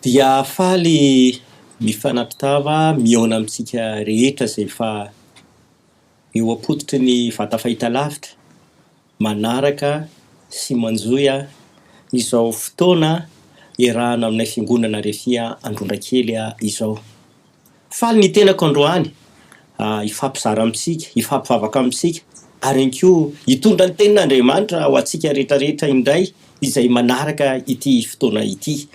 Dia faly mifanatri-tava mihaona amintsika rehetra izay efa eo am-pototry ny vata fahitalavitra manaraka sy manjohy izao fotoana iarahana aminay Fiangonana Refia Androndrakely izao. Faly ny tenako androany hifampizara amintsika, hifampivavaka amintsika ary ihany koa hitondra ny tenin'Andriamanitra ho antsika rehetra rehetra indray izay manaraka ity fotoana ity.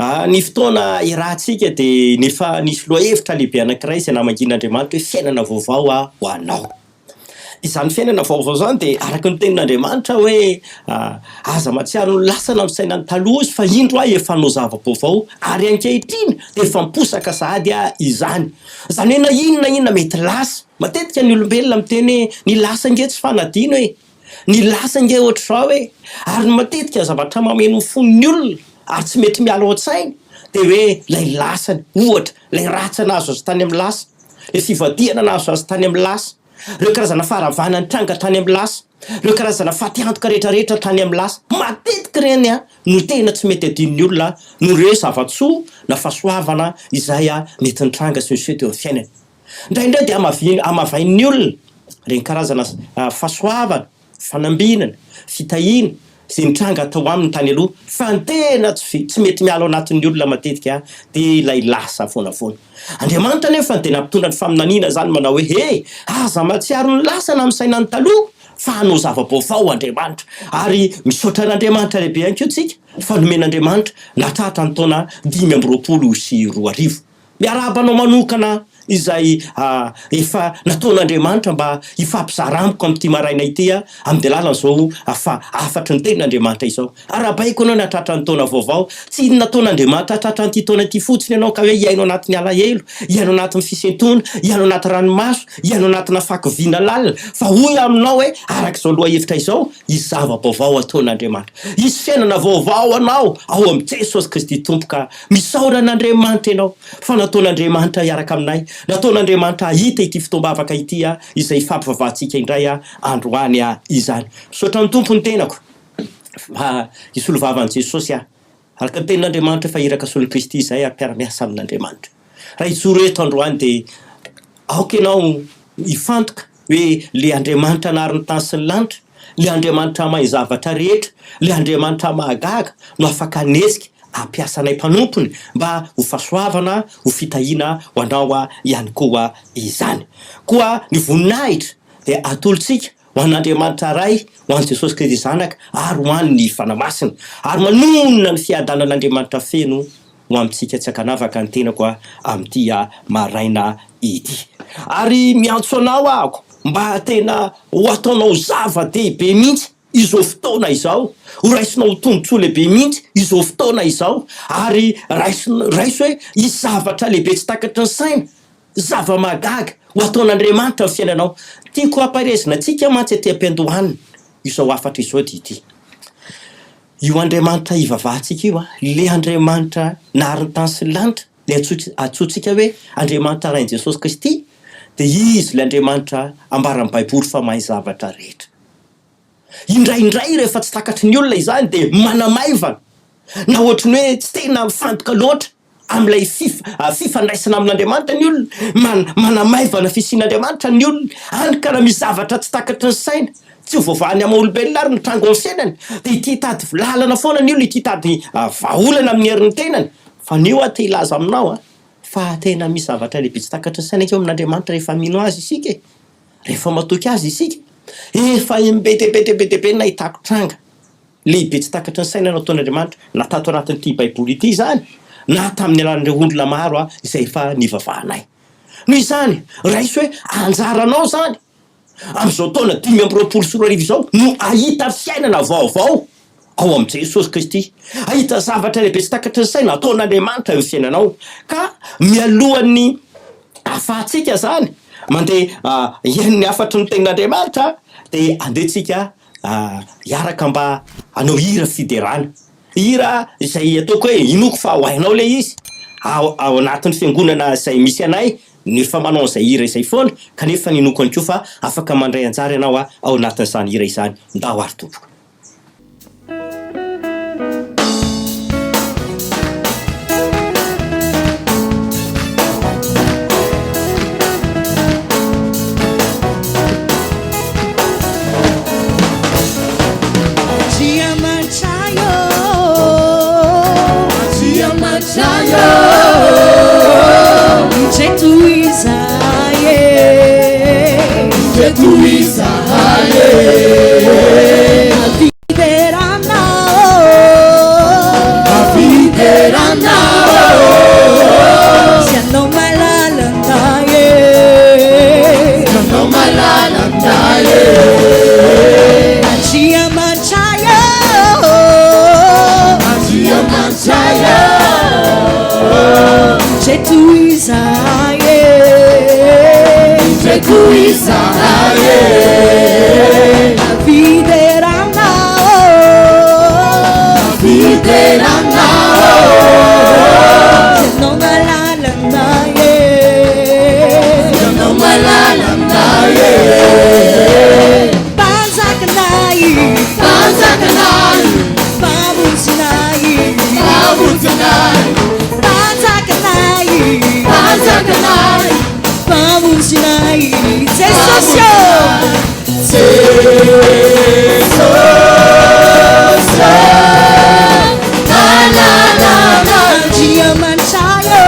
Ny fotoana iarahantsika dia efa nisy lohahevitra lehibe anankiray izay namangian'Andriamanitra hoe fiainana vaovao ho anao. Izany fiainana vaovao izany dia araka ny tenin'Andriamanitra hoe aza mahatsiaro ny lasa na misaina ny taloha izy fa indro aho efa hanao zava-baovao ary ankehitriny dia efa miposaka sahady izany. Izany hoe na inona na inona mety lasa. Matetika ny olombelona miteny hoe ny lasa ange tsy fanadino e! Ny lasa ange ohatr'izao e! Ary ny matetika zavatra mameno ny fon'ny olona ary tsy mety miala ao an-tsainy dia hoe ilay lasany, ohatra, ilay ratsy nahazo azy tany amin'ny lasa. Ilay fivadihana nahazo azy tany amin'ny lasa, ireo karazana faharavana nitranga tany amin'ny lasa, ireo karazana fatiantoka rehetrarehetra tany amin'ny lasa, matetika ireny no tena tsy mety adinon'ny olona noho ireo zava-tsoa na fahasoavana izay mety nitranga sy niseho teo amin'ny fiainany. Indraindray dia hamavain'ny olona ireny karazana fahasoavana fanambinana, fitahiana izay nitranga tao aminy tany aloha fa ny tena tsy tsy mety miala ao anatin'ny olona matetika dia ilay lasa foana foana. Andriamanitra anefa dia nampitondra ny faminaniana izany manao hoe he! aza mahatsiaro ny lasa na misaina ny taloha fa hanao zava-baovao Andriamanitra. Ary misaotra an'Andriamanitra lehibe ihany koa tsika fa nomen'Andriamanitra nahatratra ny taona 2025. Miarahaba anao manokana izay efa nataon'Andriamanitra mba hifampizara amiko amin'ity maraina ity amin'ny alalan'izao hafatry ny tenin'Andriamanitra izao. Arahabaiko anao nahatratra ny taona vaovao. Tsy nataon'Andriamanitra hahatratra an'ity taona ity fotsiny ianao ka hoe hiaino anatin'ny alahelo, hiaino anatin'ny fisentoana, hiaino anaty ranomaso, hiaino anatina fahakiviana lalina, fa hoy aho aminao hoe araka izao lohahevitra izao, hisy zava-baovao ataon'Andriamanitra. Hisy fiainana vaovao anao ao amin'i Jesosy Kristy Tompo ka Misaora an'Andriamanitra ianao fa nataon'Andriamanitra hiaraka aminay, nataon'Andriamanitra hahita ity fotoam-bavaka ity izay hifampivavahantsika indray androany izany. Misaotra ny Tompo ny tenako fa hisolo vava an'i Jesosy aho. Araka ny tenin'Andriamanitra efa iraka solon'i Kristy izahay ary mpiara-miasa amin'Andriamanitra. Raha hijoro eto androany dia aoka ianao hifantoka hoe le Andriamanitra nahary ny tany sy ny lanitra, le Andriamanitra mahay zavatra rehetra, le Andriamanitra mahagaga no afaka hanetsika hampiasa anay mpanompony mba ho fahasoavana, ho fitahiana ho anao ihany koa izany. Koa ny voninahitra dia atolotsika ho an'Andriamanitra Ray, ho an'i Jesosy Kristy Zanaka ary ho an'ny Fanahy Masina. Ary manonona ny fiadanan'Andriamanitra feno ho amintsika tsy ankanavaka ny tenako amin'ity maraina ity. Ary miantso anao aho mba tena ho ataonao zava-dehibe mihitsy izao fotoana izao, ho raisinao ho tombontsoa lehibe mihitsy izao fotoana izao, ary raiso raiso hoe hisy zavatra lehibe tsy takatry ny saina, zava-mahagaga ho ataon'Andriamanitra amin'ny fiainanao. Tiako hampaherezina antsika mantsy aty am-piandohana izao hafatra izao dia ity. Io Andriamanitra ivavahantsika io, ilay Andriamanitra nahary ny tany sy ny lanitra, ilay antsointsika hoe Andriamanitra Rain'i Jesosy Kristy, dia Izy ilay Andriamanitra ambaran'ny Baiboly fa mahay zavatra rehetra. Indraindray rehefa tsy takatry ny olona izany dia manamaivana na ohatry ny hoe tsy tena mifantoka loatra amin'ilay fifandraisana amin'Andriamanitra ny olona, manamaivana fisian'Andriamanitra ny olona, hany ka raha misy zavatra tsy takatry ny saina, tsy ho voavahan'ny maha olombelona ary ny tranga ao amin'ny fiainany, dia ity hitady lalana foana ny olona, ity hitady vahaolana amin'ny herin'ny tenany. Fa anio aho te hilaza aminao fa tena misy zavatra lehibe tsy takatry ny saina ange ao amin'Andriamanitra rehefa mino Azy isika e! Rehefa matoky Azy isika. Efa im-be dia be dia be dia be no nahitako tranga lehibe tsy takatry ny saina nataon'Andriamanitra, na tato anatin'ity Baiboly ity izany, na tamin'ny alalan'ireo olona maro izay efa nivavahanay. Noho izany, raiso hoe anjaranao izany, amin'izao taona 2025 izao, no hahita fiainana vaovao ao amin'i Jesosy Kristy. Hahita zavatra lehibe tsy takatry ny saina ataon'Andriamanitra eo amin'ny fiainanao. Ka mialohan'ny ahafahantsika izany mandeha hihaino ny hafatry ny Tenin'Andriamanitra, dia andeha tsika hiaraka mba hanao hira fiderana. Hira izay ataoko hoe inoako fa ho hainao ilay izy. Ao ao anatin'ny fiangonana izay misy anay no efa manao an'izay hira izay foana, kanefa ninoako ihany koa fa afaka mandray anjara ianao ao anatin'izany hira izany. Ndao ary tompoko. Indreto izahay e. Fiderana ô. Fiderana ô. Sy anao malalanay e. Ianao malalanay e. Andriamanitra ô. Andriamanitra ô. Indreto izahay e. Indreto izahay e. Fiderana ô. Fiderana ô. Ianao malalanay e. Ianao malalanay e. Mpanjakanay, Mpanjakanay, mpamonjinay, mpamonjinay, mpanjakanay, mpanjakanay. mpamonjinay. Jesosy ô. Jesosy malalanay. Andriamanitra ô.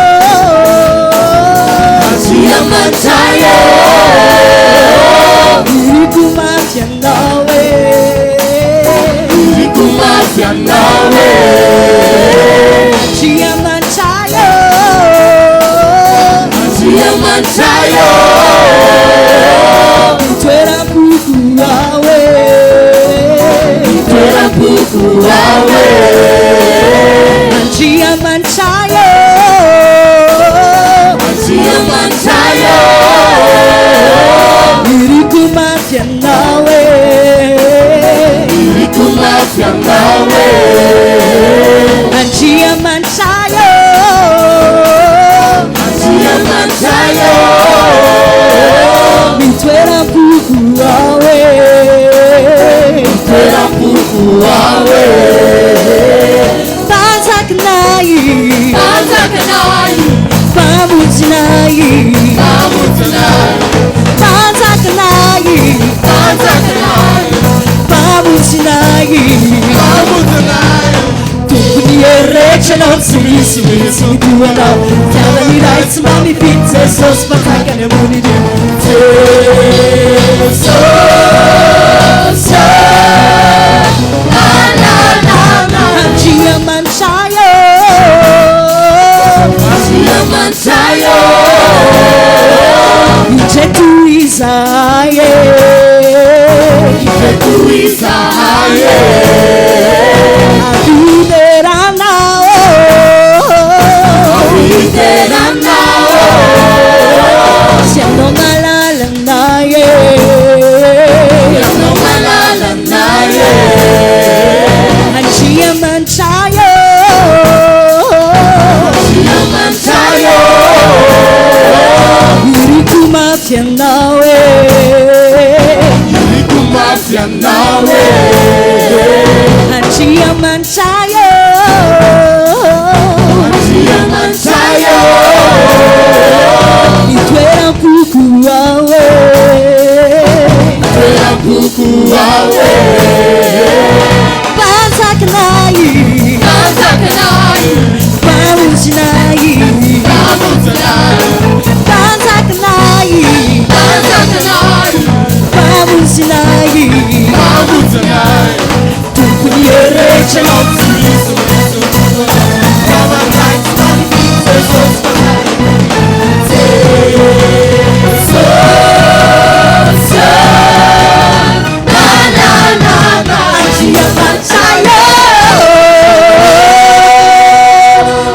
Andriamanitra ô. Iriko mafy anao e. Iriko mafy anao e. Andriamanitra ô. Andriamanitra ô. Toeram-poko ao e. Toeram-poko ao e. Andriamanitra ô. Andriamanitra ô. Iriko mafy anao e. Iriko mafy anao e. Andriamanitra ô. Andriamanitra ô. Mitoeram-poko ao e. Toeram-poko ao e. Mpanjakanay, Mpanjakanay, mpamonjinay, mpamonjinay, mpanjakanay, mpanjakanay, mpamonjinay. mpamonjinay. Tompony heretra anao tsy misy mihitsy ny toanao. Fitiavana iray tsy mba mifidy Jesosy mpanjakany ambony indrindra. Jesosy malalanay. Andriamanitra ô. Andriamanitra ô. Indreto izahay e. Indreto izahay e. Aviderana ô. Fiderana ô. Sy anao malalanay e. Ianao malalanay e. Andriamanitra ô. Andriamanitra ô. Iriko mafy anao e. Iriko mafy anao e. Andriamanitra ô. Andriamanitra ô. Mitoeram-poko ao e. Toeram-poko ao e. Mpanjakanay, Mpanjakanay, mpamonjinay, mpamonjinay, mpanjakanay, mpanjakanay, mpamonjinay. mpamonjinay. Tompony heretra anao tsy misy Malalanay. Andriamanitra ô.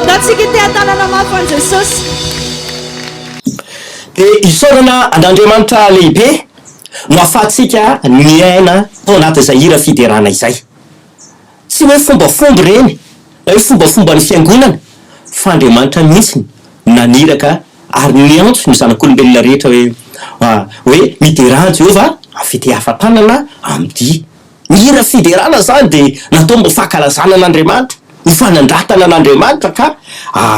Ndatsika te-hatanana mafy an'i Jesosy. Dia isaorana an'Andriamanitra lehibe no ahafahantsika miaina tao anatin'izay hira fiderana izay. Tsy hoe fombafomba ireny na hoe fombafomban'ny fiangonana fa Andriamanitra mihitsy no naniraka ary niantso ny zanak'olombelona rehetra hoe hoe miderà an'i Jehovah amin'ny fitehavan-tanana amin'ny dihy. Ny hira fiderana izany dia natao mba ho fankalazana an'Andriamanitra, ho fanandratana an'Andriamanitra ka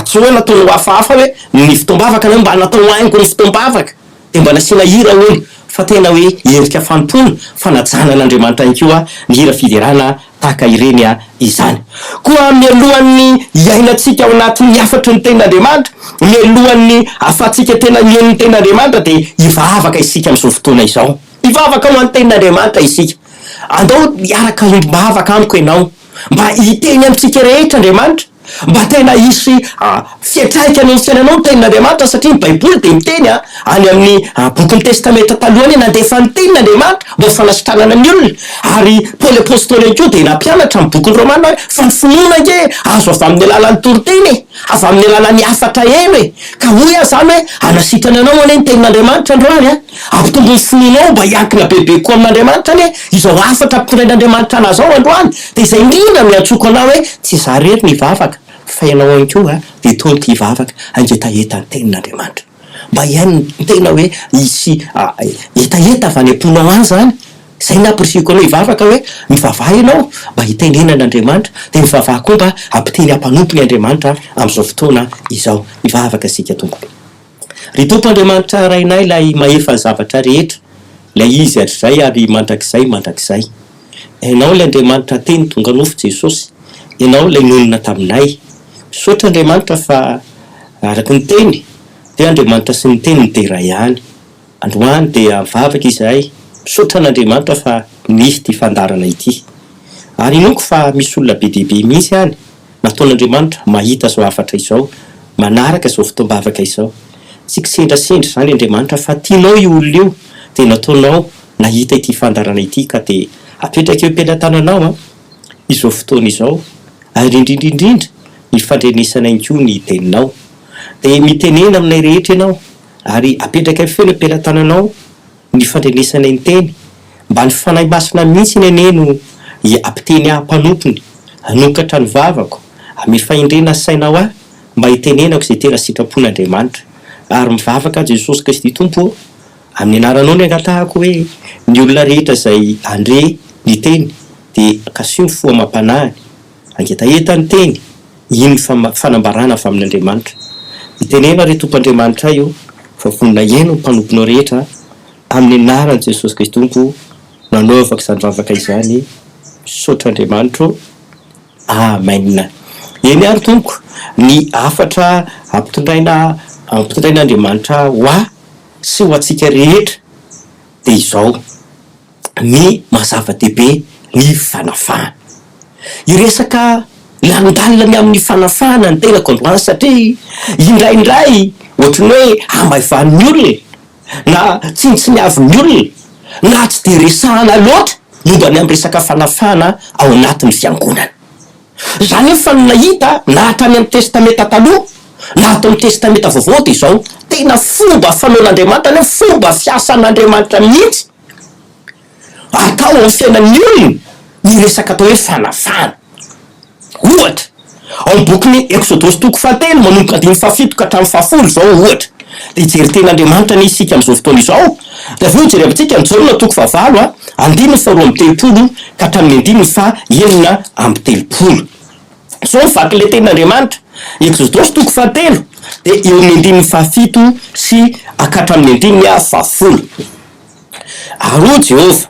tsy hoe nataony ho hafahafa hoe ny fotoam-bavaka na hoe mba natao ho haingo ny fotoam-bavaka dia mba nasiana hira hono fa tena hoe endrika fanompoana, fanajana an'Andriamanitra ihany koa ny hira fiderana tahaka ireny izany. Koa mialohan'ny hiainantsika ao anatin'ny hafatry ny tenin'Andriamanitra, mialohan'ny hahafahantsika tena mihaino ny tenin'Andriamanitra dia hivavaka isika amin'izao fotoana izao. Hivavaka ho an'ny Tenin'Andriamanitra isika. Andao hiaraka hiombom-bavaka amiko ianao, mba hiteny amintsika rehetra Andriamanitra, mba tena hisy fiantraikany eo amin'ny fiainanao ny Tenin'Andriamanitra, satria ny Baiboly dia miteny any amin'ny bokin'ny Testamenta Taloha any, nandefa ny Teniny Andriamanitra mba ho fanasitranana ny olona. Ary Paoly Apostoly ihany koa dia nampianatra amin'ny bokin'ny Romana hoe, fa ny finoana ange azo avy amin'ny alalan'ny toriteny e! Avy amin'ny alalan'ny hafatra heno e! Ka hoy aho izany hoe, hanasitrana anao anie ny tenin'Andriamanitra androany an! Hampitombo ny finoanao mba hiankina bebe kokoa amin'Andriamanitra anie izao hafatra ampitondrain'Andriamanitra anà izao androany! Dia izay indrindra no iantsoako anao hoe, tsy izaho irery no hivavaka, fa ianao ihany koa dia tokony hivavaka hangetaheta ny tenin'Andriamanitra. Mba hihaino ny tena hoe hisy hetaheta avy any am-ponao any izany. Izay no nampirisihiko anao hivavaka hoe, mivavaha ianao mba hitenenana Andriamanitra, dia mivavaha koa mba hampiteny hampanompony Andriamanitra amin'izao fotoana izao. Hivavaka isika Tompoko. Ry Tompo Andriamanitra Rainay ilay mahefa ny zavatra rehetra, ilay Izy hatrizay ary mandrakizay mandrakizay. Ianao ilay Andriamanitra Teny tonga nofo Jesosy, Ianao ilay nonina taminay. Misaotra Andriamanitra fa araka ny Teny dia Andriamanitra sy ny Teniny dia iray ihany. Androany dia mivavaka izahay, misaotra an'Andriamanitra fa nisy ity fandaharana ity. Ary inoako fa misy olona be dia be mihitsy any nataon'Andriamanitra mahita izao hafatra izao, manaraka izao fotoam-bavaka izao. Tsy kisendrasendra izany Andriamanitra fa tianao io olona io dia nataonao nahita ity fandaharana ity ka dia apetraka eo am-pelatananao an izao fotoana izao ary indrindra indrindra ny fandrenesana ihany koa ny teninao. Dia mitenena aminay rehetra ianao Ary apetrakay feno am-pelatananao ny fandrenesanay ny teny, mba ny Fanahy Masina mihitsy anie no hampiteny ahy mpanompony, hanokatra ny vavako, ame fahendrena sy saina ho ahy, mba hitenenako izay tena sitrapon'Andriamanitra. Ary mivavaka aho Jesosy Kristy Tompo ô, amin'ny anaranao ny angatahako hoe, ny olona rehetra izay handre ny teny dia kasiho ny fo amam-panahiny, hangetaheta ny teny, Iny ny fanambarana avy amin' Andriamanitra. Mitenena ry Tompo Andriamanitray o, fa vonona hihaino ny mpanomponao rehetra, amin'ny anaran'i Jesosy Kristy Tompo no anaovako izany vavaka izany, misaotra Andriamanitro o. Amen. Eny ary Tompoko, ny hafatra ampitondraina ampitondrain'Andriamanitra ho ahy sy ho antsika rehetra dia izao. ny maha zava-dehibe ny fanafahana. Hiresaka lalindalina ny amin'ny fanafahana ny tenako androany satria indraindray ohatry ny hoe hamaivanin'ny olona na tsinontsiniavin'ny olona na tsy dia resahana loatra momba ny amin'ny resaka fanafahana ao anatin'ny fiangonana. Za nefa ny nahita na hatrany amin'ny testamenta taloha na ato amin'ny testamenta vaovao dia izao, tena fomba fanaon'Andriamanitra na hoe fomba fiasan'Andriamanitra mihitsy atao amin'ny fiainan'ny olona ny resaka atao hoe fanafahana. Ohatra, ao amin'ny bokin'ny Eksodosy toko fahatelo manomboka andininy fahafito ka hatramin'ny fahafolo izao ohatra, dia hijery tenin'Andriamanitra anie isika amin'izao fotoana izao, dia avy eo hojerevantsika ny Jaona toko fahavalo andininy faharoa amby telopolo ka hatramin'ny andininy faha 36. Izao ny vakin'ilay tenin'Andriamanitra, Eksodosy toko fahatelo dia eo amin'ny andininy fahafito sy ka hatramin'ny andininy fahafolo. Ary hoy Jehovah,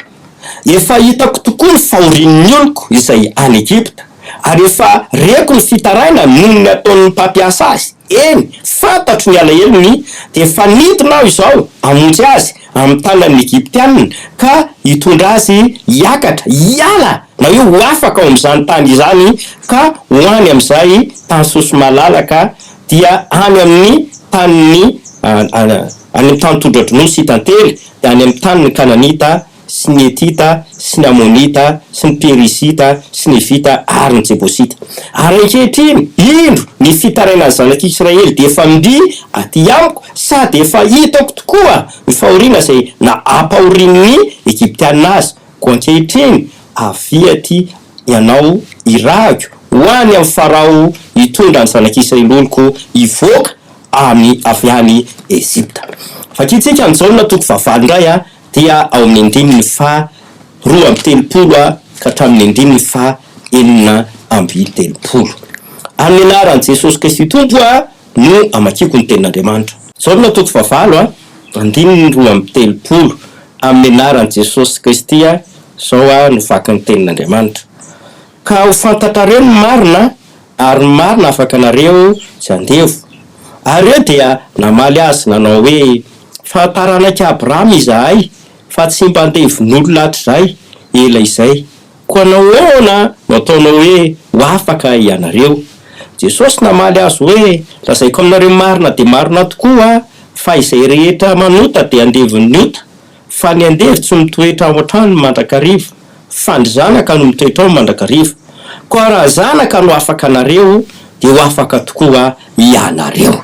Efa hitako tokoa ny fahorian'ny oloko izay any Egypta, ary efa reko ny fitarainany noho ny ataon'ny mpampiasa azy, eny, fantatro ny alahelony, dia efa nidina Aho izao hamonjy azy amin'ny tanan'ny Egyptiana, ka hitondra azy hiakatra, hiala, na hoe ho afaka ao amin'izany tany izany, ka ho any amin'izay tany soso-malalaka, dia any amin'ny tanin'ny Any amin'ny tany tondra-dronono sy tantely, dia any amin'ny tanin'ny Kananita sy ny Hetita sy ny Amonita sy ny Perizita sy ny Hevita ary ny Jebosita. Ary ankehitriny, indro, ny fitarainan'ny zanak'i Israely dia efa mby aty amiko, sady efa hitako tokoa ny fahoriana izay nahampahorian'ny Egyptiana azy, koa ankehitriny, avia aty ianao irahiko ho any amin'i Farao hitondra ny zanak'i Israely oloko hivoaka any avy any Egypta. Vakintsika ny Jaona toko fahavalo indray dia ao amin'ny andininy faha 32 ka hatramin'ny andininy faha 36. Amin'ny anaran'i Jesosy Kristy Tompo no amakiako ny tenin'Andriamanitra. Jaona toko fahavalo andininy 32 Amin'ny anaran'i Jesosy Kristy izao no vaky ny tenin'Andriamanitra. Ka ho fantatrareo ny marina, ary ny marina afaka anareo tsy andevo. Ary ireo dia namaly azy nanao hoe, Fa taranak'i Abrahama izahay, Fa tsy mba andevon'olona hatrizay ela izay. Koa nahoana no ataonao hoe, Ho afaka ianareo? Jesosy namaly azy hoe, Lazaiko aminareo marina dia marina tokoa, fa izay rehetra manota dia andevon'ny ota. Fa ny andevo tsy mitoetra ao an-tranony mandrakariva, fa ny zanaka no mitoetra ao mandrakariva. Koa raha zanaka no afaka anareo, dia ho afaka tokoa ianareo.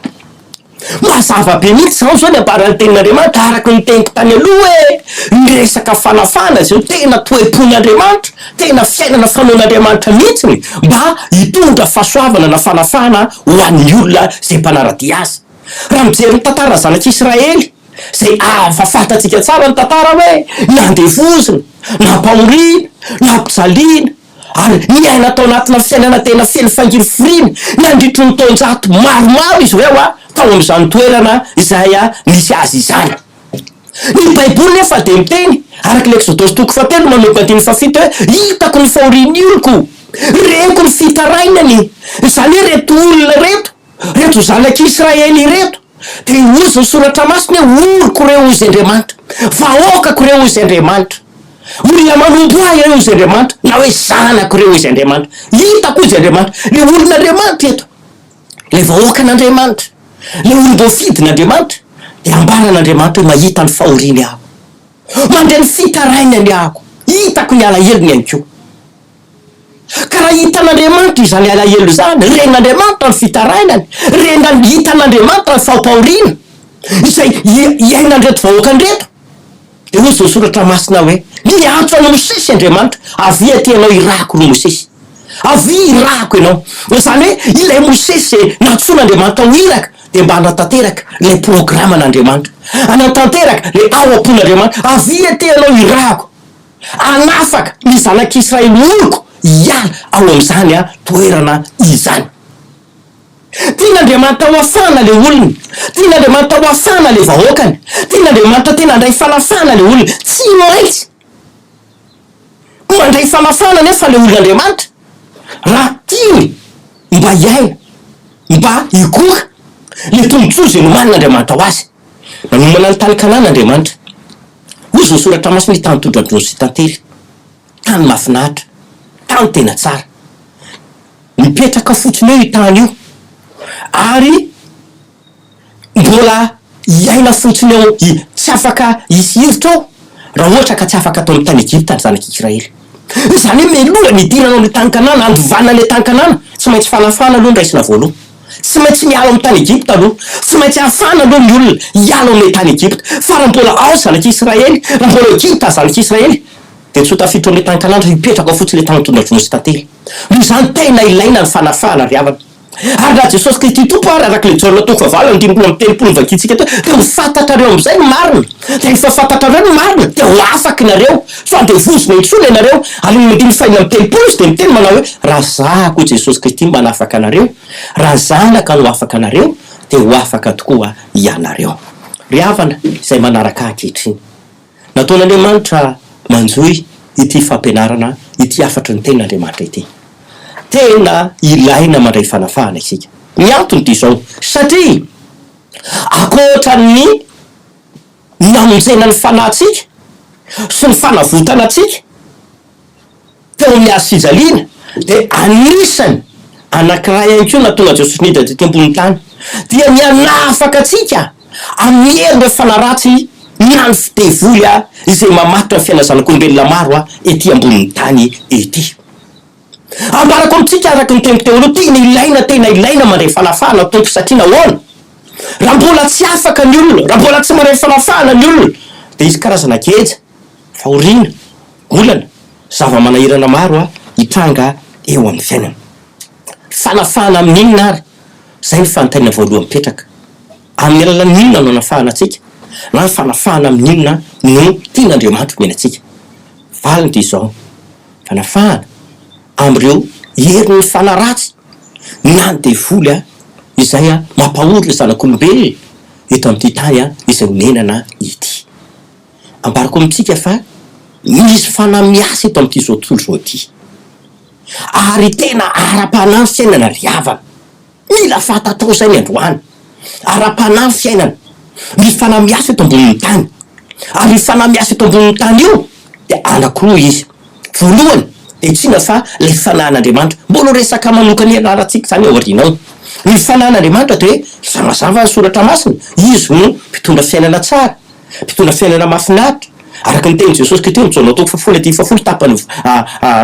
Mazava be mihitsy izany izao ny ambaran'ny Tenin'Andriamanitra, araka ny teniko tany aloha hoe, ny resaka fanafahana izao tena toe-pon'Andriamanitra, tena fiainana fanaon'Andriamanitra mihitsiny mba hitondra fahasoavana na fanafahana ho an'ny olona izay mpanara-dia Azy. Raha mijery ny tantaran'ny zanak'Israely, izay efa fantatsika tsara ny tantara hoe nandevozina, nampahoriana, nampijaliana, ary niaina tao anatina fiainana tena feno fangirifiriana nandritry ny taonjato maromaro izy ireo tao amin'izany toerana izay nisy azy izany. Ny Baiboly nefa dia miteny, araka ny Eksodosy toko fahatelo manomboka andininy fahafito hoe, Hitako ny fahorian'ny oloko, reko ny fitarainany, izany hoe ireto olona ireto, ireto zanak'Israely ireto, dia hozy ny Soratra Masina hoe, Oloko ireo hozy Andriamanitra, vahoakako ireo hozy Andriamanitra. Olona manompo ahy ireo hozy Andriamanitra, na hoe zanako ireo hozy Andriamanitra. Hitako hozy Andriamanitra. Ilay olon'Andriamanitra eto, ilay vahoakan'Andriamanitra, ilay olom-boafidin'Andriamanitra, dia ambaran'Andriamanitra hoe mahita ny fahoriany aho. Mandre ny fitarainany aho. Hitako ny alahelony ihany koa. Ka raha hitan'Andriamanitra izany alahelo izany, ren'Andriamanitra ny fitarainany, ren'An, hitan'Andriamanitra ny fampahoriana izay iainan'ireto vahoakany ireto, dia hoy izao Soratra Masina hoe, Niantso an'i Mosesy Andriamanitra, Avia aty ianao hirahako ry Mosesy. Avia hirahako ianao. Izany hoe ilay Mosesy izay nantsoin'Andriamanitra ho iraka dia mba hanatanteraka ilay programan'Andriamanitra, hanatanteraka ilay ao am-pon'Andriamanitra, Avia aty ianao hirahako. Hanafaka ny zanak'Israely oloko hiala ao amin'izany toerana izany. Tian'Andriamanitra ho afahana ilay olony. Tian'Andriamanitra ho afahana ilay vahoakany. Tian'Andriamanitra tena handray fanafahana ilay olona. Tsy maintsy mandray fanafahana anefa ilay olon'Andriamanitra raha tiany mba hiaina, mba hikoka ilay tombontsoa izay nomanin'Andriamanitra ho azy. Nanomana ny tany Kanana Andriamanitra. Hoy izao soratra masina, Tany tondra-drono sy tantely, tany mahafinaritra, tany tena tsara. Mipetraka fotsiny eo io tany io, ary mbola hiaina fotsiny eo, tsy afaka hisy hiritra ao, raha ohatra ka tsy afaka tao amin'ny tany Egypta ny zanak'Israely. Izany hoe mialoha ny hidirana ao amin'ilay tany Kanana, handovana an'ilay tany Kanana, tsy maintsy fanafahana aloha no raisina voalohany. Tsy maintsy miala ao amin'ny tany Egypta aloha. Tsy maintsy afahana aloha ny olona hiala ao amin'ilay tany Egypta. Fa raha mbola ao ny zanak'Israely, raha mbola ao Egypta ny zanak'Israely, dia tsy ho tafiditra ao amin'ilay tany Kanana fa hipetraka ao fotsiny ilay tany mitondra ronono sy tantely. Noho izany, tena ilaina ny fanafahana ry havana. Ary raha Jesosy Kristy Tompo ary, araka ilay Jaona toko fahavalo andininy 32 novakintsika teo, dia ho fantatrareo amin'izay ny marina. Dia rehefa fantatrareo ny marina, dia ho afaka ianareo. Tsy ho andevozina intsony ianareo. Ary ny andininy fahenina amby telopolo izy dia miteny manao hoe, Raha Zahako i Jesosy Kristy manafaka anareo, raha Zanaka no afaka anareo, dia ho afaka tokoa ianareo. Ry havana izay manaraka ahy ankehitriny, nataon'Andriamanitra manjohy ity fampianarana ity hafatry ny Tenin'Andriamanitra ity. Tena ilaina mandray fanafahana isika. Ny antony dia izao, satria ankoatra ny namonjena ny fanahintsika sy ny fanavotana antsika teo amin'ny hazo fijaliana dia anisany anankiray ihany koa nahatonga an'i Jesosy nidina tety ambonin'ny tany dia ny hanafaka antsika amin'ny herin'ireo fanahy ratsy na ny devoly izay mamatotra ny fiainan'ny zanak'olombelona maro ety ambonin'ny tany ety. Ambarako amintsika araka ny teniko teo aloha, tena ilaina, tena ilaina mandray fanafahana Tompo satria nahoana? Raha mbola tsy afaka ny olona, raha mbola tsy mandray fanafahana ny olona dia hisy karazana geja, fahoriana, olana, zava-manahirana maro hitranga eo amin'ny fiainana. Fanafahana amin'ny inona ary? Izay ny fanontaniana voalohany mipetraka. Amin'ny alalan'ny inona no anafahana antsika? Na fanafahana amin'ny inona no tian'Andriamanitra omena antsika? Valiny dia izao, Fanafahana amin'ireo herin'ny fanahy ratsy na ny devoly izay mampahory ny zanak'olombelona eto amin'ity tany izay onenana ity. Ambarako amintsika fa misy fanahy miasa eto amin'ity izao tontolo izao ity. Ary tena ara-panahy ny fiainana ry havana. Mila fantatrao izay ny androany. Ara-panahy ny fiainana. Misy fanahy miasa eto ambonin'ny tany. Ary io fanahy miasa eto ambonin'ny tany io dia anankiroa izy. Voalohany dia tsy inona fa ilay fanahin'Andriamanitra. Mbola ho resaka manokana ianarantsika izany aoriana ao. Ny fanahin'Andriamanitra dia hoe efa mazava ny soratra masina, izy no mpitondra fiainana tsara, mpitondra fiainana mahafinaritra. Araka ny tenin'i Jesosy Kristy ao amin'ny Jaona toko fahafolo andininy fahafolo tapany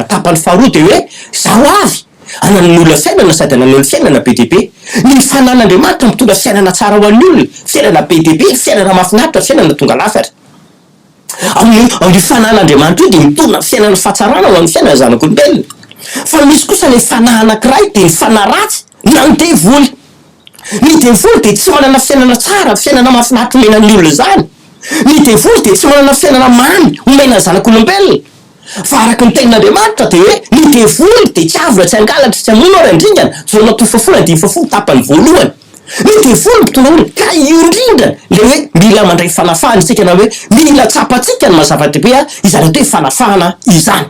tapany faharoa dia hoe izaho avy hanan'ny olona fiainana sady hanan'ny olona fiainana be dia be. Ny fanahin'Andriamanitra mitondra fiainana tsara ho an'ny olona, fiainana be dia be, fiainana mahafinaritra, fiainana tonga lafatra. Amin'io amin'io fanahin'Andriamanitra io dia mitondra fiainana fahatsarana ho an'ny fiainan'ny zanak'olombelona. Fa misy kosa ilay fanahy anankiray dia ny fanahy ratsy na ny devoly. Ny devoly dia tsy manana fiainana tsara, fiainana mahafinaritra omena ny olona izany. Ny devoly dia tsy manana fiainana mamy omena ny zanak'olombelona. Fa araka ny tenin'Andriamanitra dia hoe ny devoly dia tsy avona, tsy hangalatra, tsy hamono ary handringana, Jaona toko fahafolo andininy fahafolo tapany voalohany. Ny devoly mitondra olona, ka io indrindra ilay hoe mila mandray fanafahana isika na hoe mila tsapantsika ny maha zava-dehibe izany atao hoe fanafahana izany.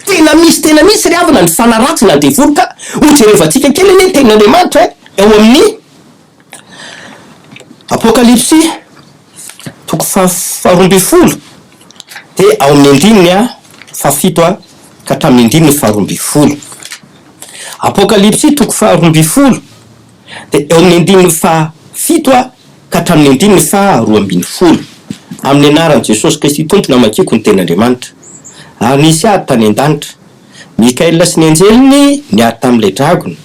Tena misy tena misy ry havana ny fanahy ratsy na devoly ka hojerevantsika kely anie ny tenin'Andriamanitra e, ao amin'ny Apokalypsy toko faha-12 dia ao amin'ny andininy fahafito ka hatramin'ny andininy faha-12. Apokalypsy toko faha-12 dia eo amin'ny andininy fahafito ka hatramin'ny andininy faha-12. Amin'ny anaran'i Jesosy Kristy Tompo namakiako ny tenin'Andriamanitra. Ary nisy ady tany an-danitra. Mikaela sy ny anjeliny niady tamin'ilay dragona,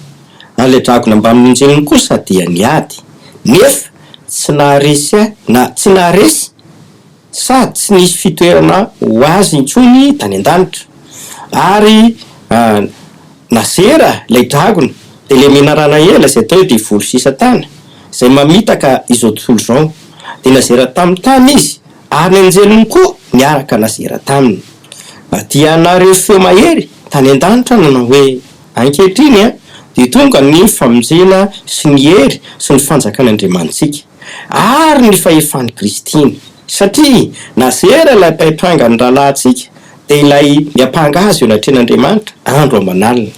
ary ilay dragona mbamin'ny anjeliny kosa dia niady, nefa tsy naharesy na tsy naharesy sady tsy nisy fitoerana ho azy intsony tany an-danitra. Ary nazera ilay dragona, dia ilay menarana ela izay atao hoe devoly sy Satana, izay mamitaka izao tontolo izao. Dia nazera tamin'ny tany izy, ary ny anjeliny koa niaraka nazera taminy. Dia nahare feo mahery tany an-danitra nanao hoe, Ankehitriny dia tonga ny famonjena sy ny hery sy ny fanjakan'Andriamanitsika. Ary ny fahefan'i Kristy. Satria nazera ilay mpampanga ny rahalahintsika, dia ilay miampanga azy eo anatrehan'Andriamanitra andro aman'alina.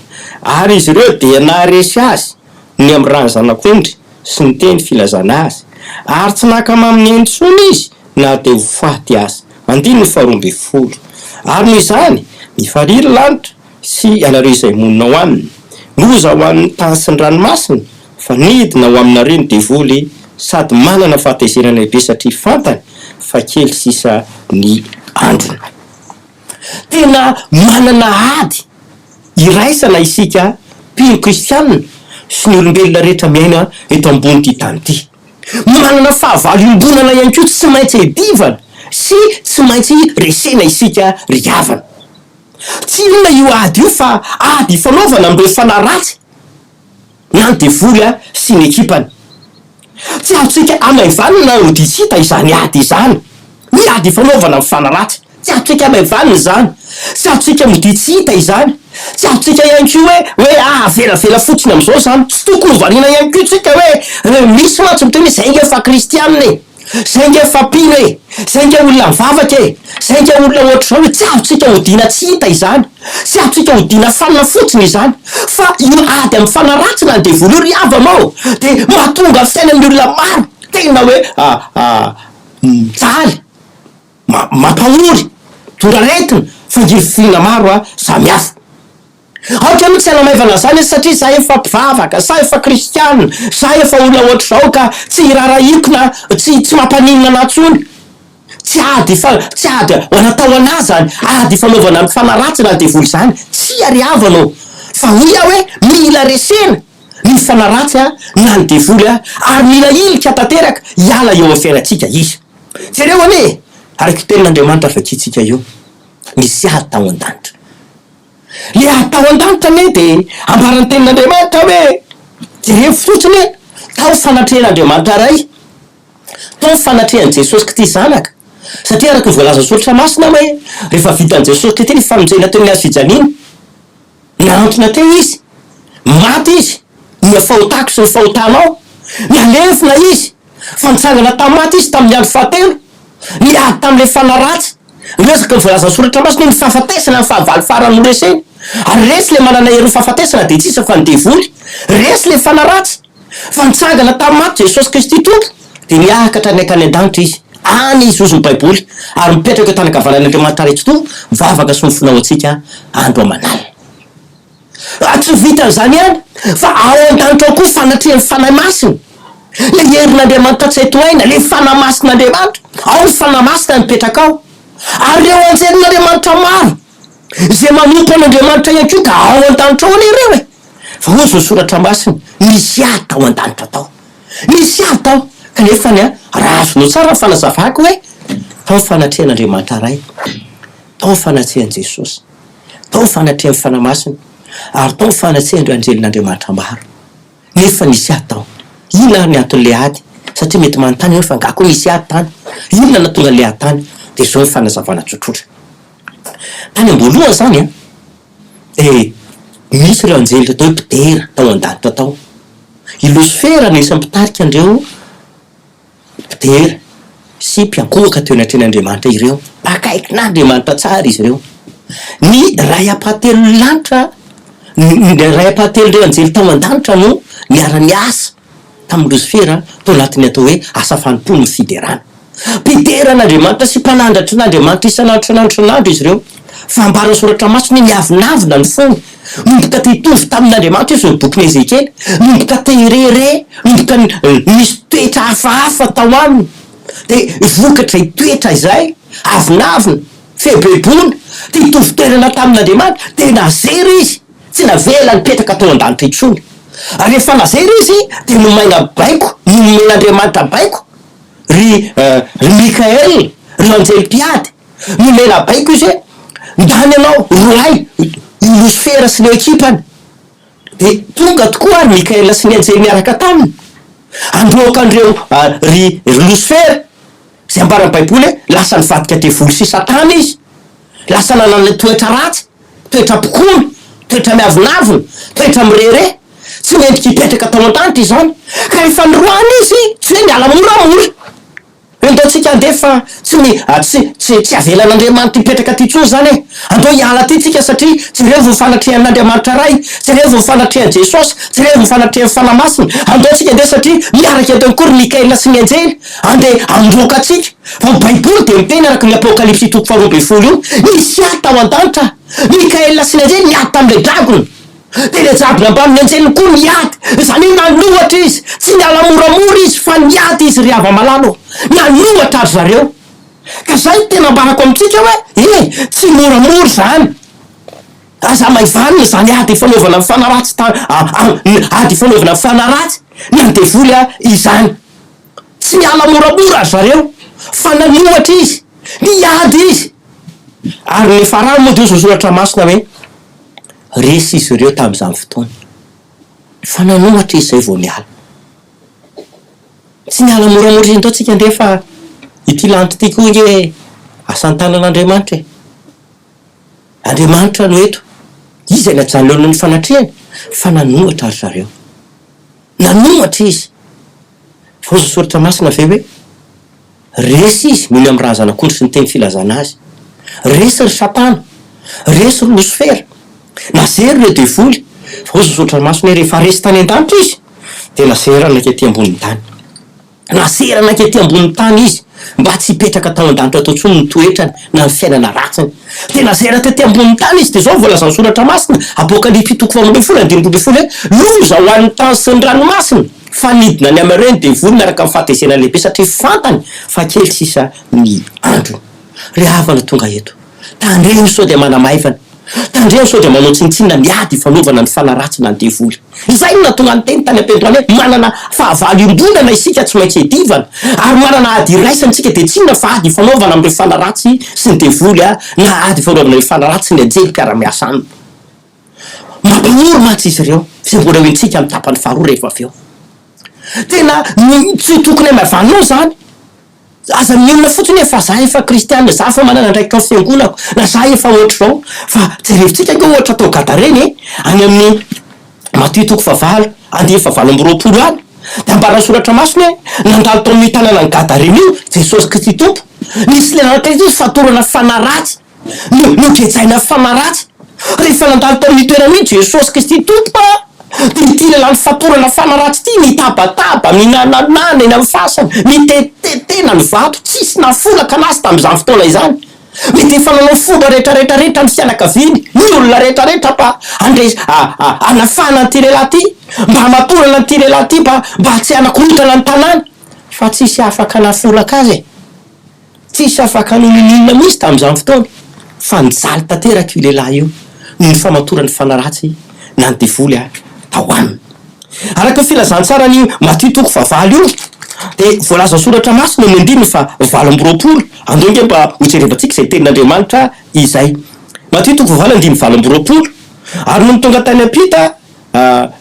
Ary izy ireo dia naharesy azy ny amin'ny ran'ny Zanak'ondry sy ny teny filazana azy. Ary tsy nankamamy ny ainy intsony izy na dia ho faty aza. Andininy faharoambinifolo. Ary noho izany, mifarihy ry lanitra, sy ianareo izay monina ao aminy. Loza ho an'ny tany sy ny ranomasina, fa nidina ho aminareo ny devoly sady manana fahatezerana lehibe satria fantany fa kely sisa ny androny. Tena manana ady iraisana isika mpino kristianina sy ny olombelona rehetra miaina eto ambonin'ity tany ity. Manana fahavalo iombonana ihany koa tsy maintsy edivana sy tsy maintsy resena isika ry havana. Tsy inona io ady io fa ady ifanaovana amin'ireo fanahy ratsy na ny devoly sy ny ekipany. Tsy azontsika hamaivanina na hoditsita izany ady izany. Ny ady ifanaovana amin'ny fanahy ratsy, tsy azontsika hamaivanina izany. Tsy azontsika hoditsita izany. Tsy azontsika ihany koa hoe hoe ah avelavela fotsiny amin'izao izany. Tsy tokony ho variana ihany koa isika hoe misy mantsy miteny hoe izay ange fa kristianina e. Zay nge fa mpino e! Zay nge olona mivavaka e! Zay nge olona ohatr'izao e! Tsy azontsika odiana tsy hita izany! Tsy azontsika odiana fanina fotsiny izany! Fa io ady amin'ny fanahy ratsy na ny devoly io ry havana ô! Dia mahatonga fiainan'ny olona maro tena hoe mijaly, mampahory, mitondra aretina, fangirifiriana maro samihafa. Aoka aloha tsy hanamaivana an'izany izy satria za efa mpivavaka, za efa kristiana, za efa olona ohatr'izao ka tsy hiraharahiako na tsy tsy mampaninona anah tsony. Tsy ady ifa tsy ady ho natao anah zany ady ifanaovana ny fanahy ratsy na ny devoly zany. Tsia ry havana ô! Fa hoy aho hoe mila resena ny fanahy ratsy a na ny devoly a ary mila ilika tanteraka hiala eo amin'ny fiainantsika izy. Jereo anie e! Araka io tenin'Andriamanitra vakintsika io, nisy ady tao an-danitra. Le ady tao an-danitra anie dia ambaran'ny tenin'Andriamanitra hoe, jereo fotsiny hoe, tao fanatrehan'Andriamanitra Ray, tao fanatrehan'i Jesosy Kty Zanaka, satria araka ny voalazan'ny Soratra Masina hoe, rehefa vitan'i Jesosy Kty ny famonjena teo amin'ny hazo fijaliana, nahantona teo Izy, maty Izy, ny fahotako sy ny fahotanao, nalevina Izy, fa nitsangana tamin'ny maty Izy tamin'ny andro fahatelo, niady tamin'ilay fanahy ratsy. Miezaka ny voalazan'ny Soratra Masina hoe ny fahafatesana ny fahavalo farany noreseny. Ary resy ilay manana herin'ny fahafatesana dia tsy iza fa ny devoly. Resy ilay fanahy ratsy. Fa nitsangana tamin'ny maty Jesosy Kristy Tompo dia niakatra niankany an-danitra Izy. Any izy hozy ny Baiboly, ary mipetraka eo an-tanan-kavanan'Andriamanitra Ray Tsitoha, mivavaka sy mifona ho antsika andro aman'alina. Ary tsy vitan'izany ihany, fa ao an-danitra ao koa fanatrehan'ny Fanahy Masina, ilay herin'Andriamanitra tsy hay tohaina, ilay Fanahy Masin'Andriamanitra. Ao ny Fanahy Masina mipetraka ao. Ary ireo anjelin'Andriamanitra maro, izay manompo an'Andriamanitra ihany koa, ka ao an-danitra ao anie ireo e! Fa hozy ny Soratra Masina, nisy ady tao an-danitra tao. Nisy ady tao. Kanefa ny ahy, raha azonao tsara ny fanazavako hoe, tao ny fanatrehan'Andriamanitra Ray, tao ny fanatrehan'i Jesosy, tao ny fanatrehan'ny Fanahy Masina, ary tao ny fanatrehan'ireo anjelin'Andriamanitra maro. Nefa nisy ady tao. Inona ary ny anton'ilay ady? Satria mety manontany ianao fa angaha koa nisy ady tany? Inona no nahatonga an'ilay ady tany? Dia izao ny fanazavana tsotsotra. Tany am-boalohany izany an, dia nisy ireo anjely atao hoe mpidera tao an-danitra tao. I Losifera no isan'ny mpitarika an'ireo mpidera sy mpiankohoka teo anatrehan'Andriamanitra ireo. Akaikin'Andriamanitra tsara izy ireo. Ny ray ampahatelon'ny lanitra, ny ray ampahatelon'ireo anjely tao an-danitra no niara-niasa tamin'i Losifera tao anatin'ny atao hoe asa fanompoana ny fiderana. Mpidera an'Andriamanitra sy mpanandratra an'Andriamanitra isan'andro isan'andro isan'andro izy ireo. Fa ambaran'ny Soratra Masina hoe niavonavona ny fony. Nomboka te hitovy tamin'Andriamanitra izy, hoy ny bokin'i Ezekiela. Nomboka te hirehareha, nomboka nisy toetra hafahafa tao aminy. Dia vokatr'izay toetra izay, avonavona, febebona, te hitovy toerana tamin'Andriamanitra, dia nazera izy. Tsy navela nipetraka tao an-danitra intsony. Ary rehefa nazera izy, dia nomaina baiko, nomen'Andriamanitra baiko, ry ry Mikael, ry anjely mpiady, nomena baiko izy hoe, ndany ianao roahy i Losifera sy ny ekipany. Dia tonga tokoa ary Mikael sy ny anjely niaraka taminy, handroaka an'ireo ry ry Losifera, izay ambaran'ny Baiboly hoe lasa nivadika devoly sy satana izy, lasa nanana toetra ratsy. Toetra mpikomy, toetra miavonavona, toetra mirehareha, tsy mendrika hipetraka tao an-danitra izany. Ka rehefa niroahana izy, tsy hoe niala moramora. Hoe ndao tsika handeha fa tsy mi, tsy, tsy, tsy avelan'Andriamanitra hipetraka aty intsony izany e. Andao hiala aty tsika satria jereo vao fanatrehan'Andriamanitra Ray, jereo vao fanatrehan'i Jesosy, jereo vao fanatrehan'ny Fanahy Masina. Andao tsika handeha satria miaraka eto ihany koa ry Mikaela sy ny anjely, andeha handroaka antsika. Fa ny Baiboly dia miteny araka ny Apokalypsy toko faharoa ambin'ny folo io, nisy ady tao an-danitra, Mikaela sy ny anjely niady tamin'ilay dragona. Dia ilay dragona mbamin'ny anjeliny koa niady, izany hoe nanohatra izy, tsy niala moramora izy fa niady izy ry hava-malala ô, nanohatra ry zareo. Ka izay no tena ambarako amintsika hoe, e, tsy moramora izany. Aza hamaivanina izany ady ifanaovana ny fanahy ratsy ta, ady ifanaovana ny fanahy ratsy, ny an'ny devoly izany. Tsy niala moramora ry zareo fa nanohatra izy, niady izy. Ary ny farany moa dia hoy izao soratra masina hoe, resy izy ireo tamin'izany fotoana. Fa nanohatra izy izay vao niala. Tsy niala moramora izy, ndao tsika andeha fa ity lanitra ity koa ange asan-tanan'Andriamanitra e. Andriamanitra no eto. Iza no ajanona eo ny fanatrehany? Fa nanohatra ry zareo. Nanohatra izy. Voaozon'ny Soratra Masina ve hoe resy izy noho ny amin'ny rà zanak'ondry sy ny teny filazana azy? Resy ry Satana. Resy ry Losifera. Nazery ireo devoly. Voaozon'ny Soratra Masina hoe rehefa resy tany an-danitra izy, dia nazerana hankety ambonin'ny tany. Nazerana hankety ambonin'ny tany izy mba tsy hipetraka tao an-danitra tao intsony ny toetrany na ny fiainana ratsiny. Dia nazera tety ambonin'ny tany izy. Dia izao no voalazan'ny Soratra Masina, Apokalypsy toko faharoa ambin'ny folo andininy 12 hoe, Loza ho an'ny tany sy ny ranomasina, fa nidina any aminareo ny devoly miaraka amin'ny fahatezerana lehibe satria fantany fa kely sisa ny androny. Ry havana tonga eto, tandremo sao dia manamaivana. Tandremo sao dia manao tsinontsinona ny ady ifanaovana ny fanahy ratsy na ny devoly. Izay no nahatonga ny teny tany am-piandohana hoe manana fahavalo iombonana isika tsy maintsy iadivana, ary manana ady iraisana isika dia tsy inona fa ady ifanaovana amin'ireo fanahy ratsy sy ny devoly na ady ifanaovana ireo fanahy ratsy sy ny anjely mpiara-miasa aminy. Mampahory mantsy izy ireo, izay mbola ho henontsika amin'ny tapany faharoa rehefa avy eo. Tena tsy tokony hamaivanina ao izany. Aza mionona fotsiny hoe fa za efa kristiana, za efa manana andraikitra ao fiangonako, na za efa ohatr'izao. Fa jerevintsika ange ohatra tao Gadarena e, any amin'ny Matio toko fahavalo, andininy fahavalo amby 20 any, dia ambaran'ny soratra masina hoe nandalo tao amin'io tanànan'i Gadarena io Jesosy Kristy Tompo. Nisy lehilahy anankiray izy fatorana fanahy ratsy. No nogejaina fanahy ratsy. Rehefa nandalo tao amin'io toerana io Jesosy Kristy Tompo a, dia ity lehilahy nifatorana fanahy ratsy ity nitabataba, minananana eny amin'ny fasana, mitetetena. Notetehina ny vato, tsisy nahafolaka anazy tamin'izany fotoana izany. Mety efa nanao fomba rehetrarehetra rehetra ny fianakaviany, ny olona rehetrarehetra mba handre hanafahana an'ity lehilahy ity, mba hamatorana an'ity lehilahy ity, mba mba tsy hanakorontana ny tanàna. Fa tsisy afaka nahafolaka azy e! Tsisy afaka ninoninona mihitsy tamin'izany fotoana fa nijaly tanteraka io lehilahy io noho ny famatoran'ny fanahy ratsy na ny devoly tao aminy. Araka ny filazantsaran'i Matio toko fahavalo io dia voalazan'ny soratra masina eo amin'ny andininy faha 28, andao ange mba hojerevantsika izay tenin'Andriamanitra izay. Matio toko fahavalo andininy 28, Ary nony tonga tany am-pita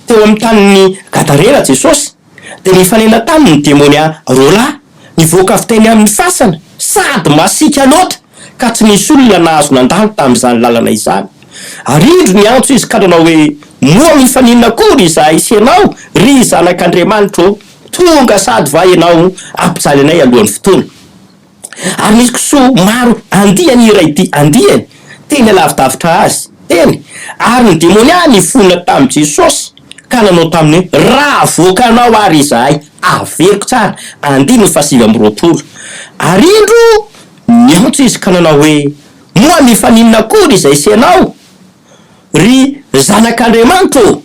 teo amin'ny tanin'i Gadarena Jesosy, dia nifanena taminy ny demonia roalahy, nivoaka avy teny amin'ny fasana, sady masiaka loatra, ka tsy nisy olona nahazo nandalo tamin'izany lalana izany. Ary indro niantso izy ka nanao hoe, Moa mifaninona akory izahay sy ianao, ry Zanak'Andriamanitra ô? Tonga sady va ianao hampijaly anay alohan'ny fotoana? Ary nisy kisoa maro andiany iray dia andiany teny alavidavitra azy teny, ary ny demonia nifona tamin'i Jesosy ka nanao taminy hoe, Raha avoakanao ary izahay, averiko tsara, andininy fahasivy amby 20. Ary indro, niantso izy ka nanao hoe, Moa mifaninona akory izay sy ianao, ry Zanak'Andriamanitra ô?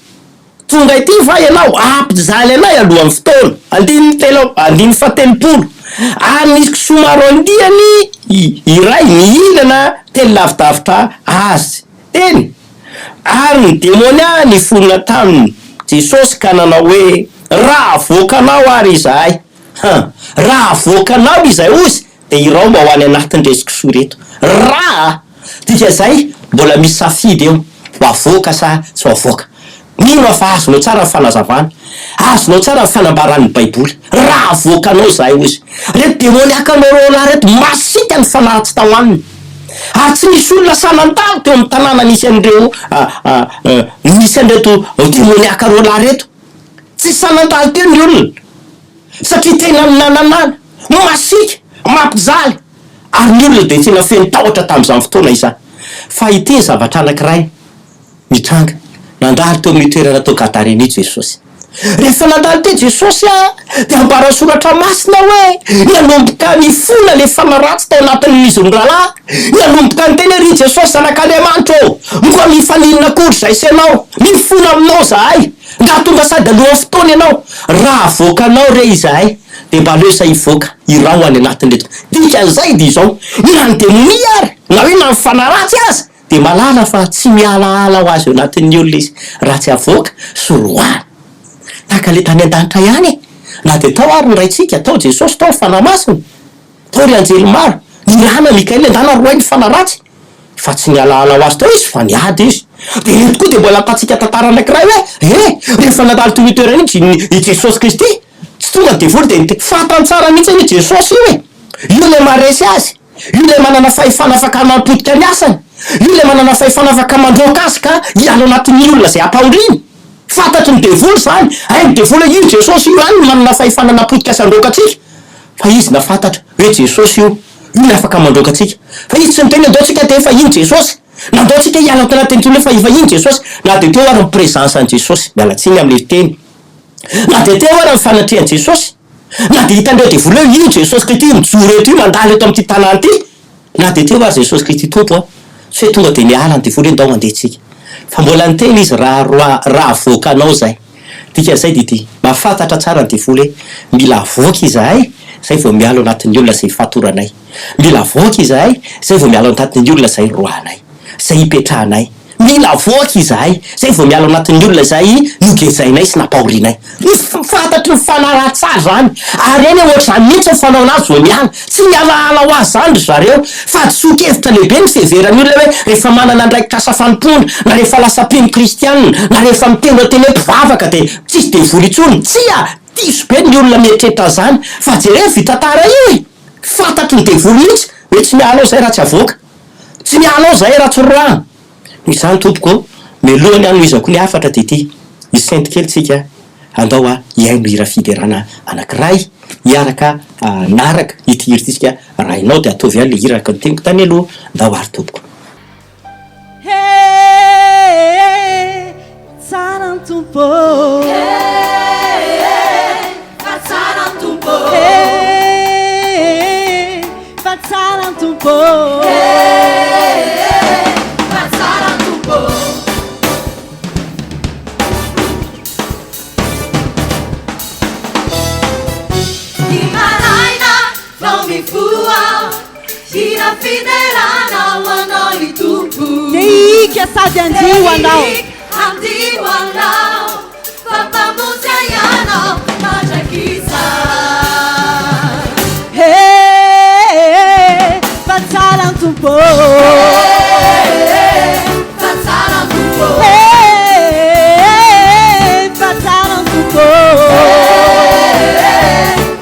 Tonga ety va ianao hampijaly anay alohan'ny fotoana? Andininy telo, andininy fahatelopolo. Ary nisy kisoa maro andiany iray nihinana teny lavidavitra azy teny. Ary ny demonia niforona taminy Jesosy ka nanao hoe, Raha avoakanao ary izahay, ha, raha avoakanao izahay hozy, dia irao mba ho any anatin'ireto kisoa ireto. Raha! Dikan'izay, mbola misy safidy eo, ho avoaka sa tsy ho avoaka. Mino aho fa azonao tsara ny fanazavana, azonao tsara ny fanambaran'ny Baiboly. Raha avoakanao izahay, hoy izy. Ireto demoniakanao roalahy ireto, masiaka ny fanahy tsy tao aminy. Ary tsy nisy olona sahy nandalo teo amin'ny tanàna nisy an'ireo, nisy an'ireto demoniaka roalahy ireto. Tsy sahy nandalo teo ny olona. Satria tena minananana, masiaka, mampijaly, ary ny olona dia tena feno tahotra tamin'izany fotoana izany. Fa ity ny zavatra anankiray nitranga, nandalo teo amin'io toerana tao Gadarena io Jesosy. Rehefa nandalo teo Jesosy, dia ambaran'ny Soratra Masina hoe, nanomboka nifona ilay fanahy ratsy tao anatin'izy mirahalahy, nanomboka niteny hoe, Ry Jesosy Zanak'Andriamanitra ô, moa mifaninona akory izahay sy Ianao? Mifona aminao izahay. Nga tonga sady alohan'ny fotoana ianao? Raha avoakanao re izahay dia mba aleo izay hivoaka irao any anatin'ireto. Dikan'izay dia izao, na ny demonia ary, na hoe na ny fanahy ratsy aza dia mahalala fa tsy mialaala ho azy eo anatin'ny olona izy raha tsy avoaka sy roahina. Tahaka ilay tany an-danitra ihany e! Na dia tao ary ny Raintsika, tao Jesosy, tao ny Fanahy Masina, tao ry anjely maro, nirahana Mikaela ndana roahy ny fanahy ratsy. Fa tsy nialahala ho azy teo izy fa niady izy. Dia eto koa dia mbola ahitantsika tantara anankiray hoe, eh, rehefa nandalo teo io toerana io i Jesosy Kristy, tsy tonga ny devoly dia niteny, fantany tsara mihitsy anie Jesosy io e! Io ilay maharesy azy, io ilay manana fahefana afaka hampotika ny asany, io ilay manana fahefana afaka mandroaka azy ka hiala ao anatin'ny olona izay ampahoriany. Fantatry ny devoly izany, hain'ny devoly hoe io Jesosy io ihany no manana fahefana hanapotika sy handroaka antsika. Fa izy nahafantatra hoe Jesosy io. Io ny afaka mandroaka antsika. Fa izy tsy niteny hoe andao tsika dia efa iny Jesosy. Nandao antsika hiala tao anatin'ny teny hoe fa efa iny Jesosy. Na dia teo ary ny présence an'i Jesosy. Miala tsiny amin'ilay teny. Na dia teo ary ny fanatrehan'i Jesosy. Na dia hitan'ireo devoly hoe io Jesosy Kristy io mijoro eto io, mandalo eto amin'ity tanàna ity. Na dia teo ary Jesosy Kristy Tompo an. Tsy hoe tonga dia miala ny devoly hoe ndao handeha tsika. Fa mbola niteny izy raha raha avoakanao izay. Dikan'izay dia ity, mahafantatra tsara ny devoly hoe mila avoaka izahay izay vao miala ao anatin'ny olona izay ifatoranay. Mila avoaka izahay izay vao miala ao anatin'ny olona izay roahanay, izay ipetrahanay. Mila avoaka izahay izay vao miala ao anatin'ny olona izay nogejainay sy nampahorianay. Fantatry ny fanahy ratsy tsara izany, ary eny ohatr'izany mihitsy ny fanaona azy vao miala. Tsy mialaala ho azy izany ry zareo. Fahadisoan-kevitra lehibe ny fiheveran'ny olona hoe rehefa manana andraikitra asa fanompoana, na rehefa lasa mpino kristianina, na rehefa miteny hoe tena hoe mpivavaka dia tsisy devoly intsony. Tsia! Diso be ny olona mieritreritra an'izany. Fa jereo io tantara io e! Fantatry ny devoly mihitsy hoe tsy miala ao izahay raha tsy avoaka. Tsy miala ao izahay raha tsy roahina. Noho izany tompoko ô, mialohan'ny hanohizako ny hafatra dia ity, hisento kely tsika, andao a hihaino hira fiderana anankiray hiaraka hanaraka ity hira ity isika, raha hainao dia ataovy ihany ilay hira araka ny teniko tany aloha, ndao ary tompoko. He, tsara ny Tompo ô. He, fa tsara ny Tompo ô. He, Tompo ô. He, fa tsara ny Tompo ô. Ny maraina vao mifoha aho, hira fiderana ho anao ry Tompo. Te-hihika sady handihy ho anao. Te-hihika handihy ho anao, fa Mpamonjy ahy Ianao mandrakizay. He, fa tsara ny Tompo ô. He, fa tsara ny Tompo ô. He, fa tsara ny Tompo ô. He,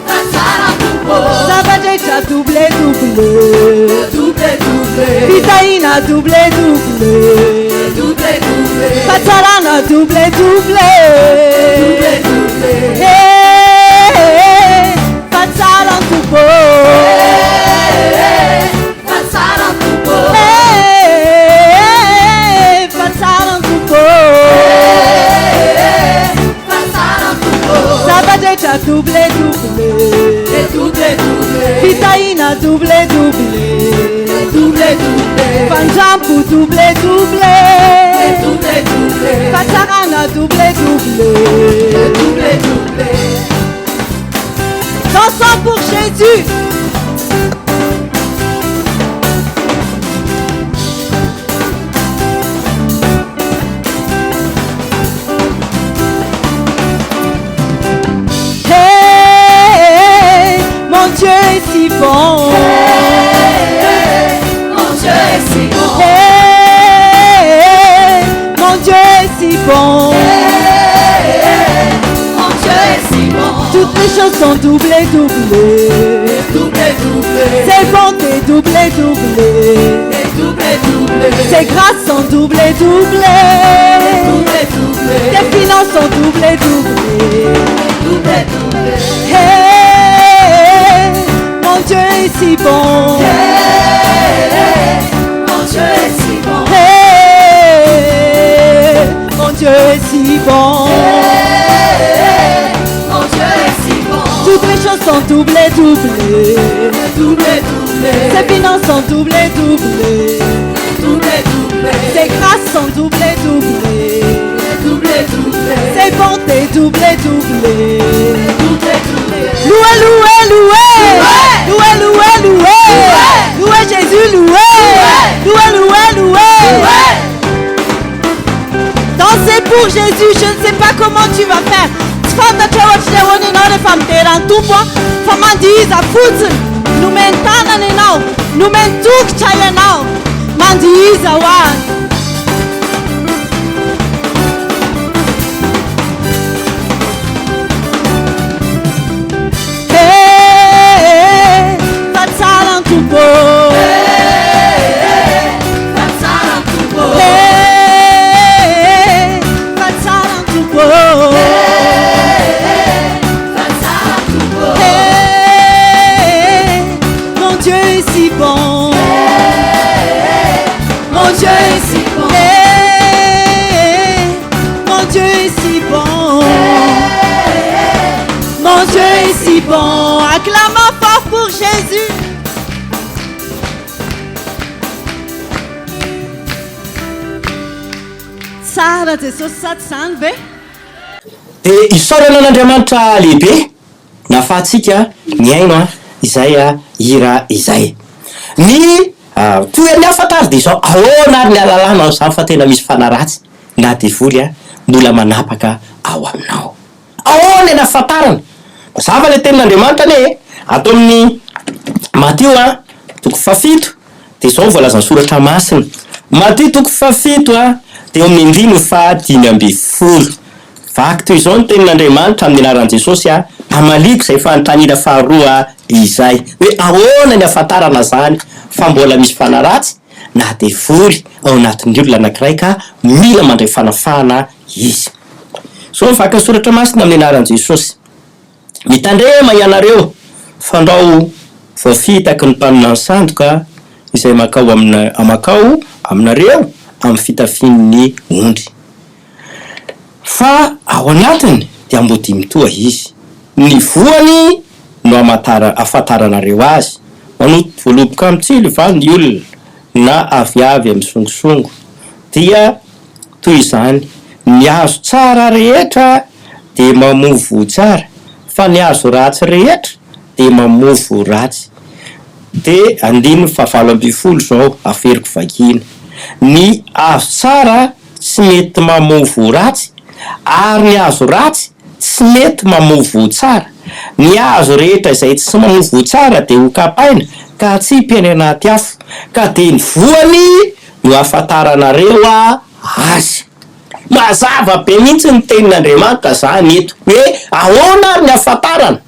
fa tsara ny Tompo ô. Zava-drehetra double double. Double double. Fitahiana double double. Double double. Fahatsarana double double. Double double. He, fa tsara ny Tompo ô. He, fa tsara ny Tompo ô. He, fa tsara ny Tompo ô. He, fa tsara ny Tompo ô. Zava-drehetra double double. Double double. Fitahiana double double. Double double. Fandrampo double double. Double double. Fahatsarana double double. Double double. Dansons pour Jésus. Hey, mon Dieu est si bon. Mon Dieu est si bon. Hey, mon Dieu est si bon. Mon Dieu est si bon. Toutes les choses sont doublées, doublées. Double double. Ses bontés doublées, doublées. Double double. Ses grâces sont doublées, doublées. Double double. Tes finances sont doublées, doublées. Double double. Hey, mon Dieu est si bon. Mon Dieu est si bon. Hey, mon Dieu est si bon. Mon Dieu est si bon. Toutes les choses sont doublées, doublées. Double double. Ses finances sont doublées, doublées. Double double. Ses grâces sont doublées, doublées. Double double. Ses bontés doublées, doublées. Double double. Louez, louez, louez. Louez, louez, louez. Louez Jésus, louez. Louez, louez, louez. Dansez pour Jésus, je ne sais pas comment tu vas faire. Tsy fantatra ohatry ny ahoana ianao rehefa midera ny Tompo a, fa mandihiza fotsiny. Nomeny tanana ianao, nomeny tongotra ianao. Mandihiza ho azy. Hey, fa tsara ny Tompo. Fa tsara ny Tompo. Hey, fa tsara ny Tompo. Fa tsara ny Tompo. Hey, mon Dieu est si bon. Mon Dieu est si bon. Hey, mon Dieu est si bon. Mon Dieu est si bon. Acclamons fort pour Jésus. Tsara Jesosy sa tsy zany ve? Dia isaorana an'Andriamanitra lehibe nahafahantsika nihaino a izay a hira izay. Ny toy ny hafatra ary dia izao, ahoana ary ny ahalalana an'izany fa tena misy fanahy ratsy na devoly a mbola manapaka ao aminao. Ahoana ny ahafantarana? Mazava ilay tenin'Andriamanitra anie e. Ato amin'ny Matio a toko fahafito dia izao no voalazan'ny soratra masina. Matio toko fahafito a dia eo amin'ny andininy faha-15. Vaky toy izao ny tenin'Andriamanitra amin'ny anaran'i Jesosy a, hamaliako izay fanontaniana faharoa izay, hoe ahoana ny ahafantarana izany fa mbola misy fanahy ratsy na devoly ao anatin'ny olona anankiray ka mila mandray fanafahana izy. Izao ny vaky ny soratra masina amin'ny anaran'i Jesosy. Mitandrema ianareo fandrao voafitaky ny mpaminany sandoka izay mankao amina mankao aminareo amin'ny fitafian'ny ondry. Fa ao anatiny dia ambodia mitoha izy. Ny voany no amatara ahafantaranareo azy. Manoto voaloboka amin'ny tsilo va ny olona na aviavy amin'ny songosongo? Dia toy izany, ny hazo tsara rehetra dia mamoa voa tsara, fa ny hazo ratsy rehetra dia mamoa voa ratsy. Dia andininy fahavalo ambinifolo izao, averiko vakiana. Ny hazo tsara tsy mety mamoa voa ratsy, ary ny hazo ratsy tsy mety mamoa voa tsara. Ny hazo rehetra izay tsy mamoa voa tsara dia hokapaina ka hatsipy any anaty afo, ka dia ny voany no ahafantaranareo azy. Mazava be mihitsy ny tenin'Andriamanitra izany eto hoe ahoana ary ny ahafantarana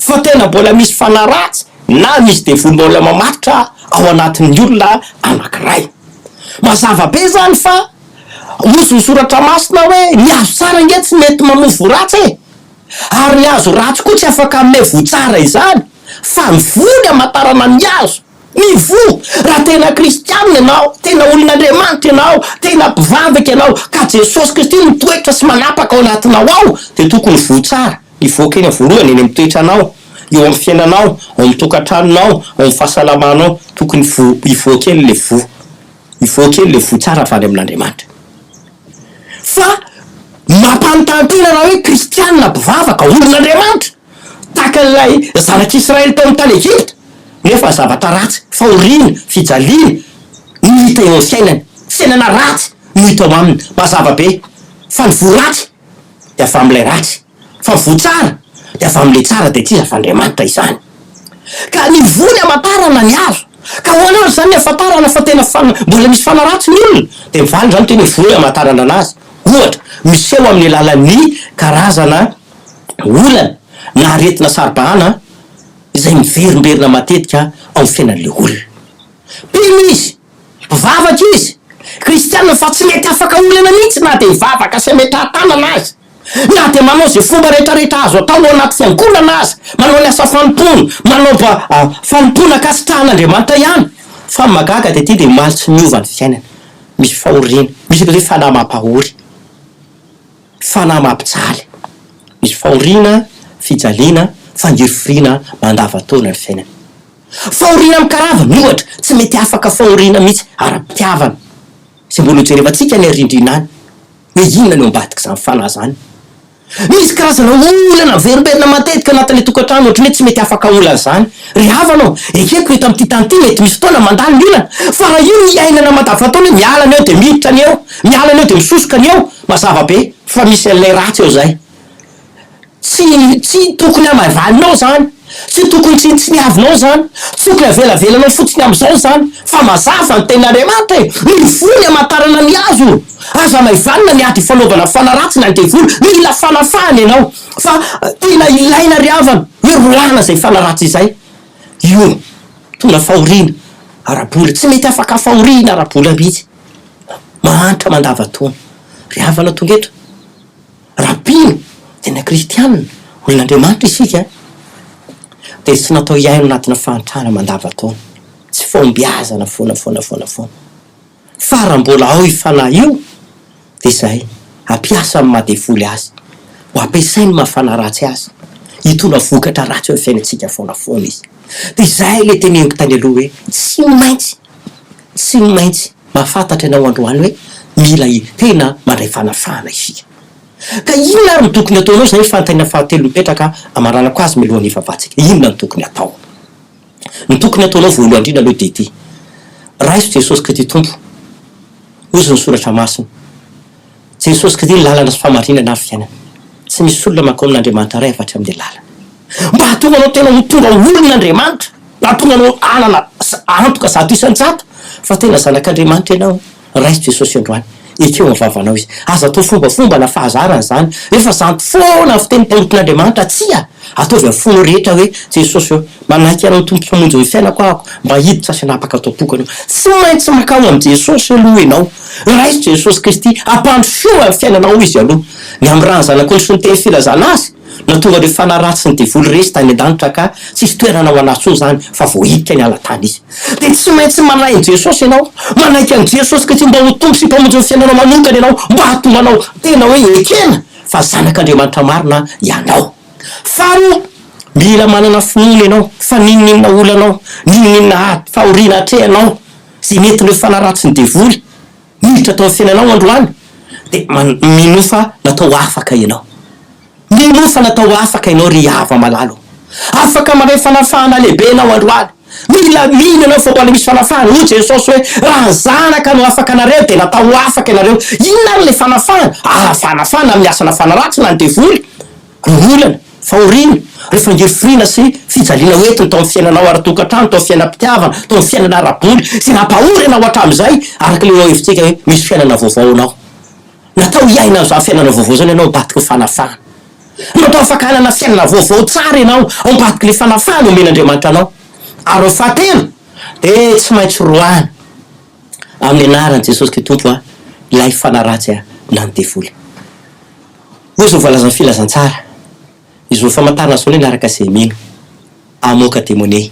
fa tena mbola misy fanahy ratsy na misy devoly mbola mamatotra ao anatin'ny olona anankiray. Mazava be izany fa hozy ny soratra masina hoe ny hazo tsara ange tsy mety mamoa voa ratsy e! Ary ny hazo ratsy koa tsy afaka hanome voa tsara izany fa ny voa ny hamantarana ny hazo. Ny voa! Raha tena kristianina ianao, tena olon'Andriamanitra ianao, tena mpivavaka ianao, ka Jesosy Kristy no mitoetra sy manapaka ao anatinao ao, dia tokony voa tsara hivoaka eny voalohany eny amin'ny toetranao, eo amin'ny fiainanao, ao amin'ny tokantranonao, ao amin'ny fahasalamanao, tokony voa hivoaka eny ilay voa. Hivoaka eny ilay voa tsara avy any amin'Andriamanitra. Fa mampanontany tena raha hoe kristianina mpivavaka, olon'Andriamanitra, tahaka an'ilay zanak'Israely tao amin'ny tany Egypta, nefa zavatra ratsy, fahoriana, fijaliana no hita eo amin'ny fiainany, fiainana ratsy no hita ao aminy. Mazava be fa ny voa ratsy dia avy amin'ilay ratsy, fa ny voa tsara dia avy amin'ilay tsara, dia tsy iza fa Andriamanitra izany. Ka ny voa ny hamantarana ny hazo. Ka ho anao izany ny hafantarana fa tena mbola misy fanahy ratsy ny olona, dia mivaly izany teny hoe voa ny hamantarana anazy. Ohatra, miseho amin'ny alalan'ny karazana olana na aretina saro-bahana izay miverimberina matetika ao amin'ny fiainan'ilay olona. Mpino izy, mpivavaka izy, kristiana fa tsy mety afaka olana mihitsy na dia mivavaka sy ametrahan-tanana aza, na dia manao izay fomba rehetrarehetra azo atao ao anaty fiangonana aza, manao ny asa fanompoana, manao fanompoana ankasitrahan'Andriamanitra ihany. Fa ny mahagaga dia ity dia omaly tsy miova ny fiainana. Misy fahoriana, misy atao hoe fanahy mampahory. Fanahy mampijaly. Misy fahoriana, fijaliana, fangirifiriana mandavan-taona ny fiainana. Fahoriana mikaravana, ohatra, tsy mety afaka fahoriana mihitsy ara-pitiavana. Izay mbola hojerevantsika any arindrina any, hoe inona no eo ambadik'izany fanahy izany. Misy karazana olana miverimberina matetika anatin'ilay tokantrano, ohatran'ny hoe tsy mety afaka olana izany. Ry havana ô, ekeko eto amin'ity tany ity mety misy fotoana mandalo ny olana, fa raha io no iainana mandavan-taona hoe miala ny eo dia miditra ny eo, miala ny eo dia misosoka ny eo, mazava be fa misy an'ilay ratsy eo izay. Tsy tsy tokony hamaivaninao izany, tsy tokony tsinontsiniavinao izany, tsy tokony avelavelanao fotsiny amin'izao izany, fa mazava ny tenin'Andriamanitra e! Ny voa ny hamantarana ny hazo. Aza hamaivanina ny ady ifanaovana fanaratsy na ny devoly, mila fanafahana ianao, fa tena ilaina ry havana hoe roahana izay fanaratsy izay. Io mitondra fahoriana ara-bola, tsy mety afaka fahoriana ara-bola mihitsy, mahantra mandavan-taona. Ry havana tonga eto. Raha mpino, tena kristiana, olon'Andriamanitra isika, dia tsy natao hiaina anatina fahantrana mandavan-taona, tsy fahombiazana foana foana foana foana. Fa raha mbola ao io fanahy io, dia izay, hampiasa amin'ny maha devoly azy, ho ampiasainy maha fanahy ratsy azy, hitondra vokatra ratsy eo amin'ny fiainantsika foana foana izy. Dia izay ilay teneniko tany aloha hoe, tsy maintsy, tsy maintsy Mahafantatra ianao androany hoe mila tena mandray fanafahana isika. Ka inona ary no tokony hataonao? Izay ny fanontaniana fahatelo mipetraka hamaranako azy mialohan'ny hivavahantsika. Inona no tokony hatao? Ny tokony hataonao voalohany indrindra aloha dia ity, Raiso Jesosy Kristy Tompo, hozy ny Soratra Masina. Jesosy Kristy ny lalana sy fahamarinana ary fiainana. Tsy misy olona mankao amin'Andriamanitra Ray afa-tsy amin'ny lalana. Mba hahatonga anao tena ho tonga olon'Andriamanitra, hahatonga anao hanana antoka 100% fa tena zanak'Andriamanitra ianao, raiso Jesosy androany. Ekeo amin'ny vavanao Izy. Aza atao fombafomba na fahazarana izany. Efa izany foana ny fiteny mpanompon'Andriamanitra. Tsia! Ataovy amin'ny fonao rehetra hoe, Jesosy ô, manaiky Anao ho Tompo sy Mpamonjy ny fiainako aho, mba hiditra sy hanapaka ato am-poko Ianao. Tsy maintsy mankao amin'i Jesosy aloha ianao. Raiso Jesosy Kristy, hampandrosoa ny fiainanao Izy aloha. Ny amin'ny ràn'ny Zanak'ondry sy ny teny filazana Azy, nahatonga ireo fanahy ratsy sy ny devoly resy tany an-danitra ka tsisy toerana ho an'azy intsony izany fa voahilika niala tany izy. Dia tsy maintsy manaiky an'i Jesosy ianao, manaiky an'i Jesosy Kristy mba ho Tompo sy Mpamonjy ny fiainanao manokana ianao, mba hahatonga anao tena hoe ekena fa zanak'Andriamanitra marina ianao. Faharoa, Mila manana finoana ianao fa n'inon'inona olanao, n'inon'inona ady, fahoriana atrehanao, izay nentin'ireo fanahy ratsin'ny devoly niditra tao amin'ny fiainanao androany, dia minoa fa natao afaka ianao. Minoa fa natao afaka ianao ry hava-malala ô. Afaka mandray fanafahana lehibe ianao androany. Mila mino ianao fa mbola misy fanafahana. Hoy Jesosy hoe, Raha ny Zanaka no afaka anareo dia natao ho afaka ianareo. Inona ary ilay fanafahana? Ah, fanafahana amin'ny asana fanahy ratsy na ny devoly. Ny olana, fahoriana, ireo fangirifiriana sy fijaliana hoentiny tao amin'ny fiainanao ara-tokantrano, tao amin'ny fiainam-pitiavana, tao amin'ny fiainana ara-bola, izay nampahory anao hatramin'izay, araka ilay lohahevitsika hoe misy fiainana vaovao ho anao. Natao hiaina an'izany fiainana vaovao izany ianao ambadiky ny fanafahana. Natao afaka hanana fiainana vaovao tsara ianao ao ambadiky ilay fanafahana omen'Andriamanitra anao. Ary ny fahatelo dia tsy maintsy roahina amin'ny anaran'i Jesosy Kristy Tompo ilay fanahy ratsy na ny devoly. Hoy izao voalazan'ny filazantsara, Izao famantarana izao no hanaraka izay mino, hamoaka demonia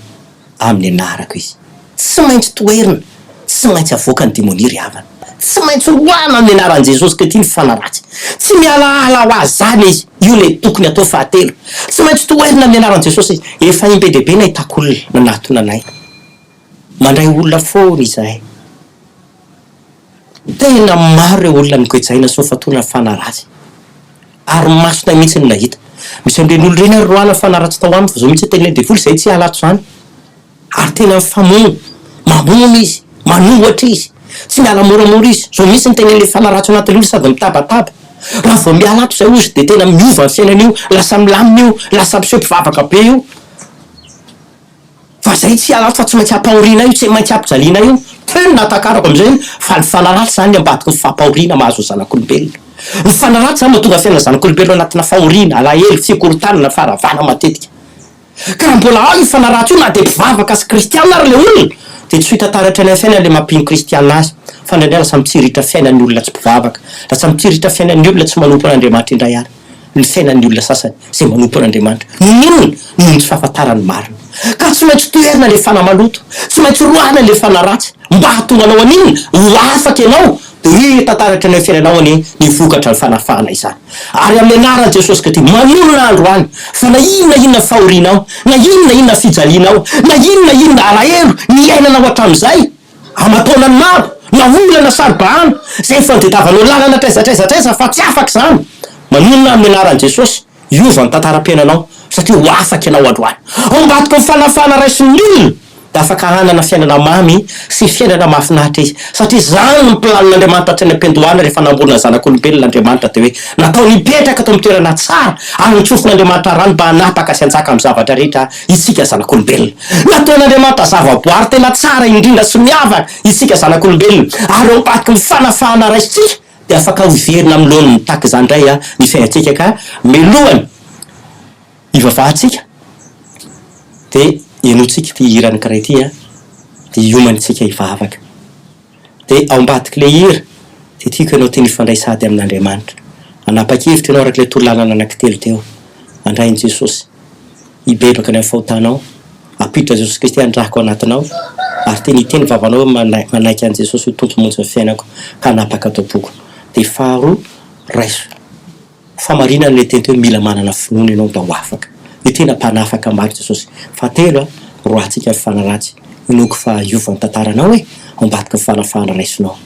amin'ny anarako izy. Tsy maintsy toherina, tsy maintsy avoaka ny demonia ry havana. Tsy maintsy roahina amin'ny anaran'i Jesosy Kristy ny fanahy ratsy. Tsy mialaala ho azy izany izy. Io ilay tokony hatao fahatelo. Tsy maintsy toherina amin'ny anaran'i Jesosy izy. Efa im-be dia be nahitako olona nanatona anay. Mandray olona foana izahay. Tena maro ireo olona nogejaina sy nofatorana fanahy ratsy. Ary ny masonay mihitsy no nahita. Misy an'ireny olona ireny ary roahina fanahy ratsy tao aminy fa izao mihitsy ny tenin'ny devoly izay tsy hiala ato izany. Ary tena mifamono, mamono izy, manohatra izy, tsy miala moramora izy. Izao mihitsy ny tenin'ilay fanahy ratsy ao anatin'ilay olona sady mitabataba. Raha vao miala ato izay hozy dia tena miova ny fiainana io, lasa milamina io, lasa miseho mpivavaka be io. Fa zay tsy hiala fa tsy maintsy ampahoriana io, tsy maintsy ampijaliana io. Teo no nahatakarako amizay fa ny fanahy ratsy zany ny ambadiky ny fampahoriana mahazo ny zanak'olombelona. Ny fanahy ratsy zany mahatonga ny fiainan'ny zanak'olombelona anatina fahoriana, alahelo, fikorontanana, faharavana matetika. Ka raha mbola ao io fanahy ratsy io na dia mpivavaka sy kristiana ary ilay olona dia tsy ho hita taratra any amin'ny fiainany ilay mampino kristiana azy fa indraindray lasa mitsiriritra fiainan'ny olona tsy mpivavaka, lasa mitsiriritra fiainan'ny olona tsy manompo an'Andriamanitra indray ary. ny fiainan'ny olona sasany izay manompo an'Andriamanitra. Noho ny inona? Noho ny tsy fahafantarany ny marina. Ka tsy maintsy toherina ilay fanahy maloto, tsy maintsy roahina ilay fanahy ratsy, mba hahatonga anao haninona? Ho afaka ianao, dia hita taratra eny amin'ny fiainanao anie ny vokatra ny fanafahana izany. Ary amin'ny anaran'i Jesosy Kristy, manonona androany fa na inona inona fahorianao, na inona inona fijalianao, na inona inona alahelo niainanao hatramin'izay, Aman-taonany maro, na olana saro-bahana, izay efa nitadiavanao lalana hatraiza hatraiza hatraiza fa tsy afaka izany. Manonona amin'ny anaran'i Jesosy, hiova ny tantaram-piainanao, satria ho afaka ianao androany. Ao ambadiky ny fanafahana raisin'ny olona, dia afaka hanana fiainana mamy sy fiainana mahafinaritra izy, satria izany no planin'Andriamanitra hatrany am-piandohana rehefa namorona ny zanak'olombelona Andriamanitra, dia hoe nataony hipetraka tao amin'ny toerana tsara ary notsofin'Andriamanitra rano mba hanapaka sy hanjaka amin'ny zavatra rehetra isika zanak'olombelona. Nataon'Andriamanitra zavaboary tena tsara indrindra sy miavaka isika zanak'olombelona, ary eo ambadiky ny fanafahana raisintsika dia afaka hiverina amin'ny laoniny tahaka izany indray ny fiainantsika ka melohany hivavahantsika dia henointsika ity hira anankiray ity dia hiomantsika hivavaka. Dia ao ambadik'ilay hira dia tiako ianao tena hifandray sady amin'Andriamanitra. Hanapa-kevitra ianao araka ilay torolalana anankitelo teo. Handray an'i Jesosy. Hibebaka ny amin'ny fahotanao. Hampiditra an'i Jesosy Kristy handraka ao anatinao. Ary tena hiteny ny vavanao hoe manaiky an'i Jesosy ho Tompo Mpamonjy ny fiainako ka hanapaka ato am-poko. Dia faharoa, raiso. Famarinana ilay teny teo hoe mila manana finoana ianao mba ho afaka. Io tena mpanafaka marina Jesosy. Fahatelo a, roahantsika ny fanahy ratsy. Inoako fa hiova ny tantaranao e, ao ambadiky ny fanafahana raisinao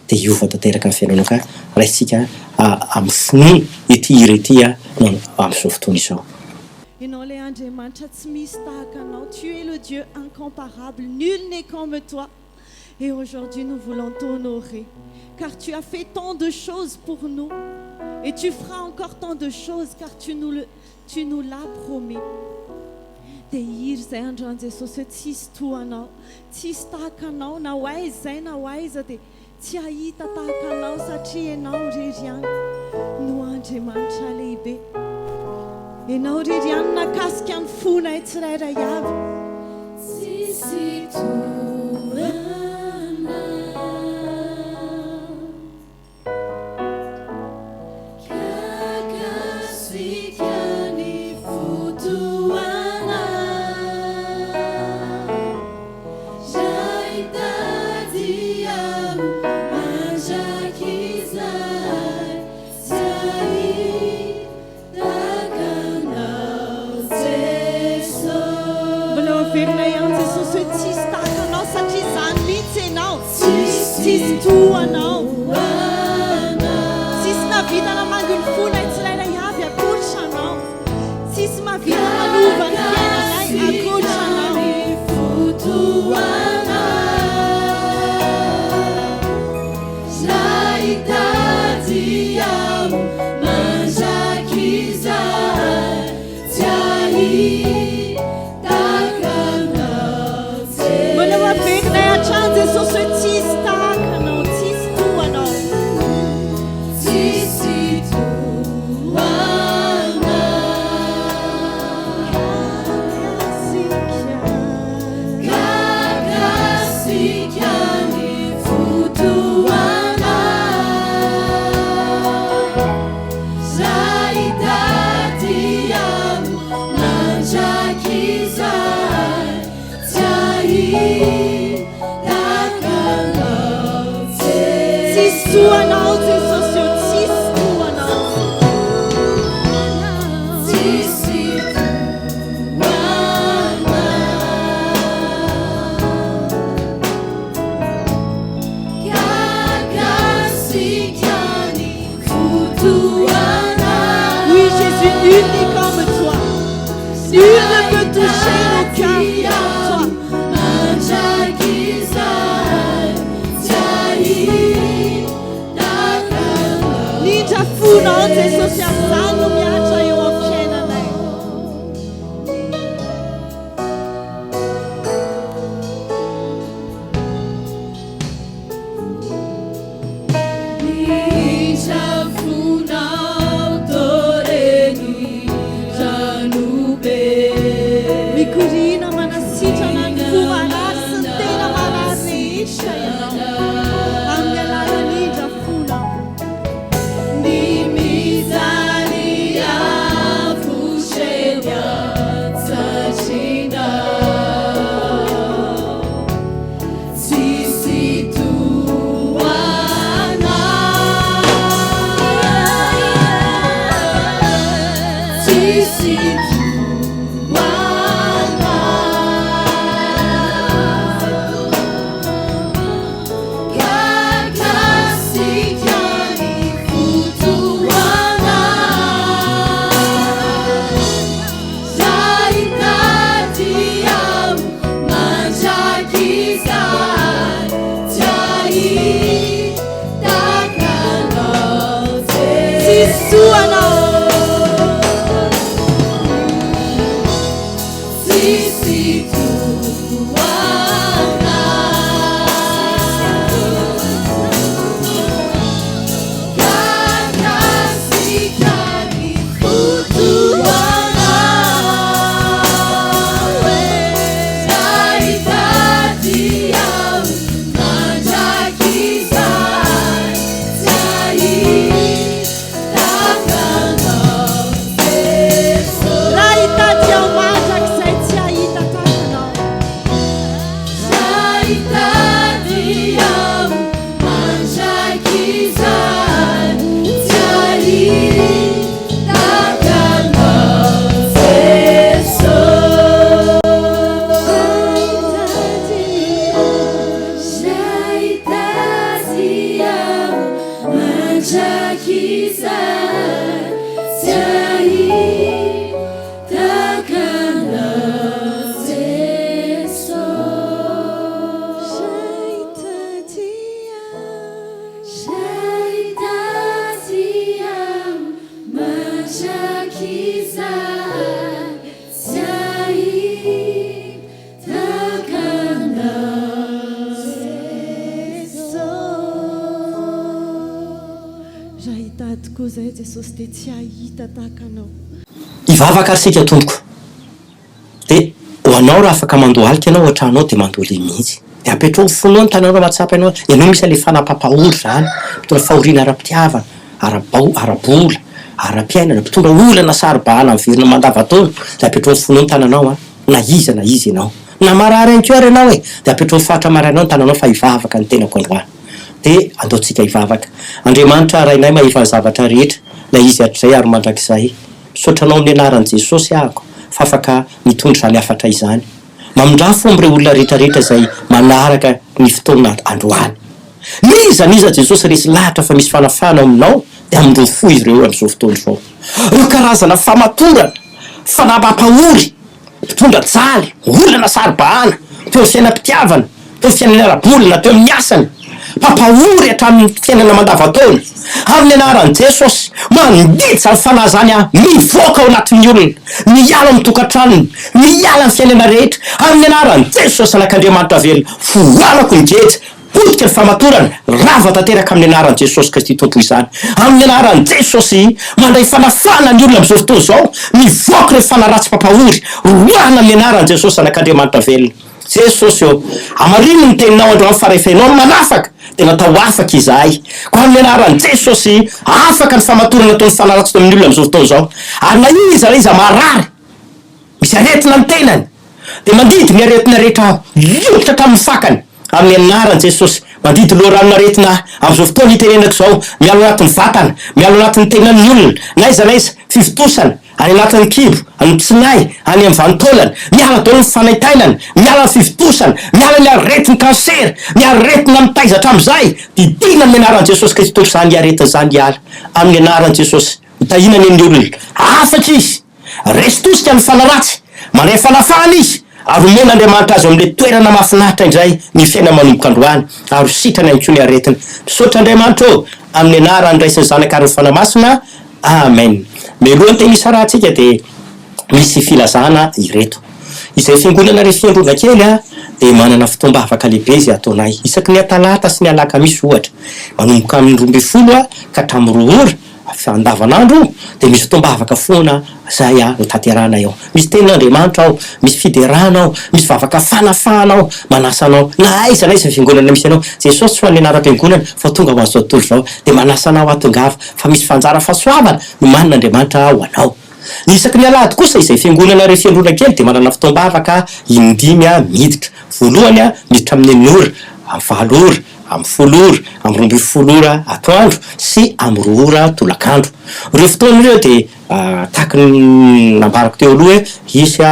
dia hiova tanteraka ny fiainanao ka raisintsika amin'ny finoana ity hira ity a amin'izao fotoana izao. Ianao ilay Andriamanitra tsy misy tahaka anao, tu es le Dieu incomparable, nul n'est comme toi. Et aujourd'hui nous voulons t'honorer car tu as fait tant de choses pour nous et tu feras encore tant de choses car tu nous tu nous l'as promis. Dia hihira izay androany Jesosy hoe tsisy toa anao, tsisy tahaka anao na ho aiza izay na ho aiza dia tsy hahita tahaka anao satria ianao irery ihany no Andriamanitra lehibe. Ianao irery ihany nakasika ny fonay tsirairay avy. Tsisy toa anao. Kakasika ny fotoana. Raha hitady aho mandrakizay. Tsy hahitaka anao Jesoa. Jesosy hoe tsisy tahaka anao satria izany mihitsy ianao. Tsisy toa anao. Tsisy nahavita namangy ny fonay tsirairay avy akoatra anao. Tsisy mahavita manova ny fiainanay akoatra anao. Mbola ho averinay hatrany Jesosy hoe tsisy tahaka anao, tsisy toa anao. Tsisy toa anao Jesosy ô, tsisy toa anao. Oui Jésus, nul n'est comme toi. Nul ne peut toucher nos cœurs comme toi. Nindra fonao Jesosy ary izany no mihatra eo amin'ny fiainanay. Mikoriana manasitrana ny fo marary sy ny tena marary rehetra ianao amin'ny alalan'ny indra fonao. Tsisy toa anao. Raha hitady aho mandrakizay tsy hahita tahaka anao. Raha hitady koa izahay Jesosy dia tsy hahita tahaka anao. Hivavaka ary isika tompoko. Dia ho anao raha afaka mandohalika ianao ao an-trano ao dia mandolia mihitsy. Dia apetraho ny fonao ny tananao raha mahatsapa ianao hoe ianao misy an'ilay fanahy mpampahory izany, mpitondra fahoriana ara-pitiavana, ara-bao, ara-bola, ara-piainana, mpitondra olana saro-bahana miverina mandavan-taona, dia apetraho ny fonao ny tananao an, na iza na iza ianao. Na marary ihany koa ary ianao e, dia apetraho ny faritra mararinao ny tananao fa hivavaka ny tenako androany. Dia andao tsika hivavaka. Andriamanitra Rainay mahefa ny zavatra rehetra, na Izy hatrizay ary mandrakizay. Misaotra Anao amin'ny anaran'i Jesosy ahako fa afaka mitondra izany hafatra izany. Mamindrà fo amin'ireo olona rehetra rehetra izay manaraka ny fotoana androany. N'iza n'iza Jesosy resy lahatra fa misy fanafahana ao aminao dia amindro fo izy ireo amin'izao fotoana izao. Ireo karazana famatorana, fanahy mampahory, mpitondra jaly, olana saro-bahana, teo amin'ny fiainam-pitiavana, teo amin'ny fiainany ara-bola na teo amin'ny asany, mpampahory hatramin'ny fiainana mandavantaona. Amin'ny anaran'i Jesosy, mandidy izany fanahy izany aho, mivoaka ao anatin'ny olona, miala amin'ny tokantranony, miala amin'ny fiainana rehetra, amin'ny anaran'i Jesosy Zanak'Andriamanitra velona, foanako ny geja, Potika ny famatorana, rava tanteraka amin'ny anaran'i Jesosy Kristy Tompo izany. Amin'ny anaran'i Jesosy, mandray fanafahana ny olona amin'izao fotoana izao, mivoaka ireo fanahy ratsy mpampahory, roahina amin'ny anaran'i Jesosy Zanak'Andriamanitra velona. Jesosy ô, hamarino ny teninao androany fa rehefa Ianao no manafaka dia natao ho afaka izahay. Koa amin'ny anaran'i Jesosy, afaka ny famatorana ataon'ny fanahy ratsy amin'ny olona amin'izao fotoana izao. Ary na iza na iza marary, Misy aretina ny tenany, dia mandidy ny aretina rehetra aho, hioditra hatramin'ny fakany, amin'ny anaran'i Jesosy. Mandidy loharanon'aretina aho, amin'izao fotoana itenenako izao, miala ao anatin'ny vatana, miala ao anatin'ny tenan'ny olona, na aiza na aiza, fivontosana, any anatin'ny kibo, any amin'ny tsinay, any amin'ny vanin-taolana, miala daholo ny fanaintainana, miala ny fivontosana, miala ny aretin'ny kansera, ny aretina mitaiza hatramin'izay, didiana amin'ny anaran'i Jesosy Kristy Tompo izany aretina izany hiala, amin'ny anaran'i Jesosy. Ho tahiana anie ny olona. Afaka izy. Resy tosika ny fanahy ratsy, mandray fanafahana izy, ary omen'Andriamanitra azy ao amin'ilay toerana mahafinaritra indray ny fiainana manomboka androany, ary ho sitrana ihany koa ny aretina. Misaotra Andriamanitra ô, amin'ny anaran'ny Ray sy ny Zanaka ary ny Fanahy Masina, Amen. Mialohan'ny teny hisarahantsika dia misy filazana ireto. Izay fiangonana Refiandrova kely dia manana fotoam-bavaka lehibe izay ataonay isaky ny atalata sy ny alakamisy ohatra, manomboka amin'ny 12 ka hatramin'ny roa ora, Fa andavanandro dia misy fotoam-bavaka foana zay ho tanterahanay ao. Misy tenin'Andriamanitra ao, misy fiderana ao, misy vavaka fanafahana ao, manasa anao na aiza na aiza fiangonana misy anao. Jesosy tsy ho an'ny anaram-piangonana fa tonga ho an'izao tontolo izao dia manasa anao hahatongava fa misy fanjara fahasoavana nomanin'Andriamanitra ho anao. Ny isaky ny alahady kosa izay fiangonana refiandrona kely dia manana fotoam-bavaka indimy miditra. Voalohany miditra amin'ny enina ora, amin'ny valo ora, amin'ny folo ora, amin'ny 12 ora atoandro sy amin'ny roa ora tolakandro. Ireo fotoana ireo dia tahaka ny nambarako teo aloha hoe hisy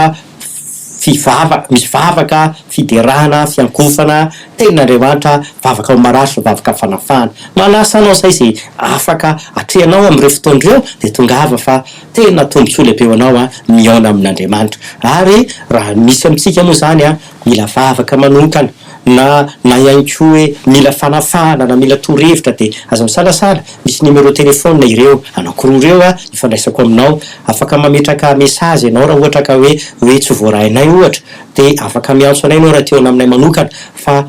fivavaka, misy vavaka, fiderana, fiankofana, tenin'Andriamanitra, vavaka ho marary sy vavaka fanafahana. Manasa anao izay izay afaka atrehanao amin'ireo fotoana ireo dia tongava fa tena tombontsoa lehibe ho anao mihaona amin'Andriamanitra. Ary raha misy amintsika moa izany mila vavaka manokana na na ihany koa hoe mila fanafahana na mila torohevitra dia aza misalasala, misy numéro téléphone ireo anankiroa ireo ifandraisako aminao, afaka mametraka message ianao raha ohatra ka hoe hoe tsy voarainay ohatra dia afaka miantso anay ianao raha te-haona aminay manokana fa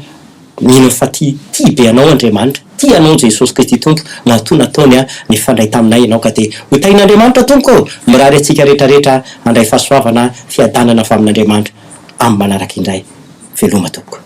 mino fa tia tia be anao Andriamanitra, tia anao Jesosy Kristy Tompo matoa nataony nifandray taminay ianao ka dia ho tahin'Andriamanitra Tompoko ô! Mirary antsika rehetra rehetra handray fahasoavana, fiadanana avy amin'Andriamanitra amin'ny manaraka indray. Veloma tompoko.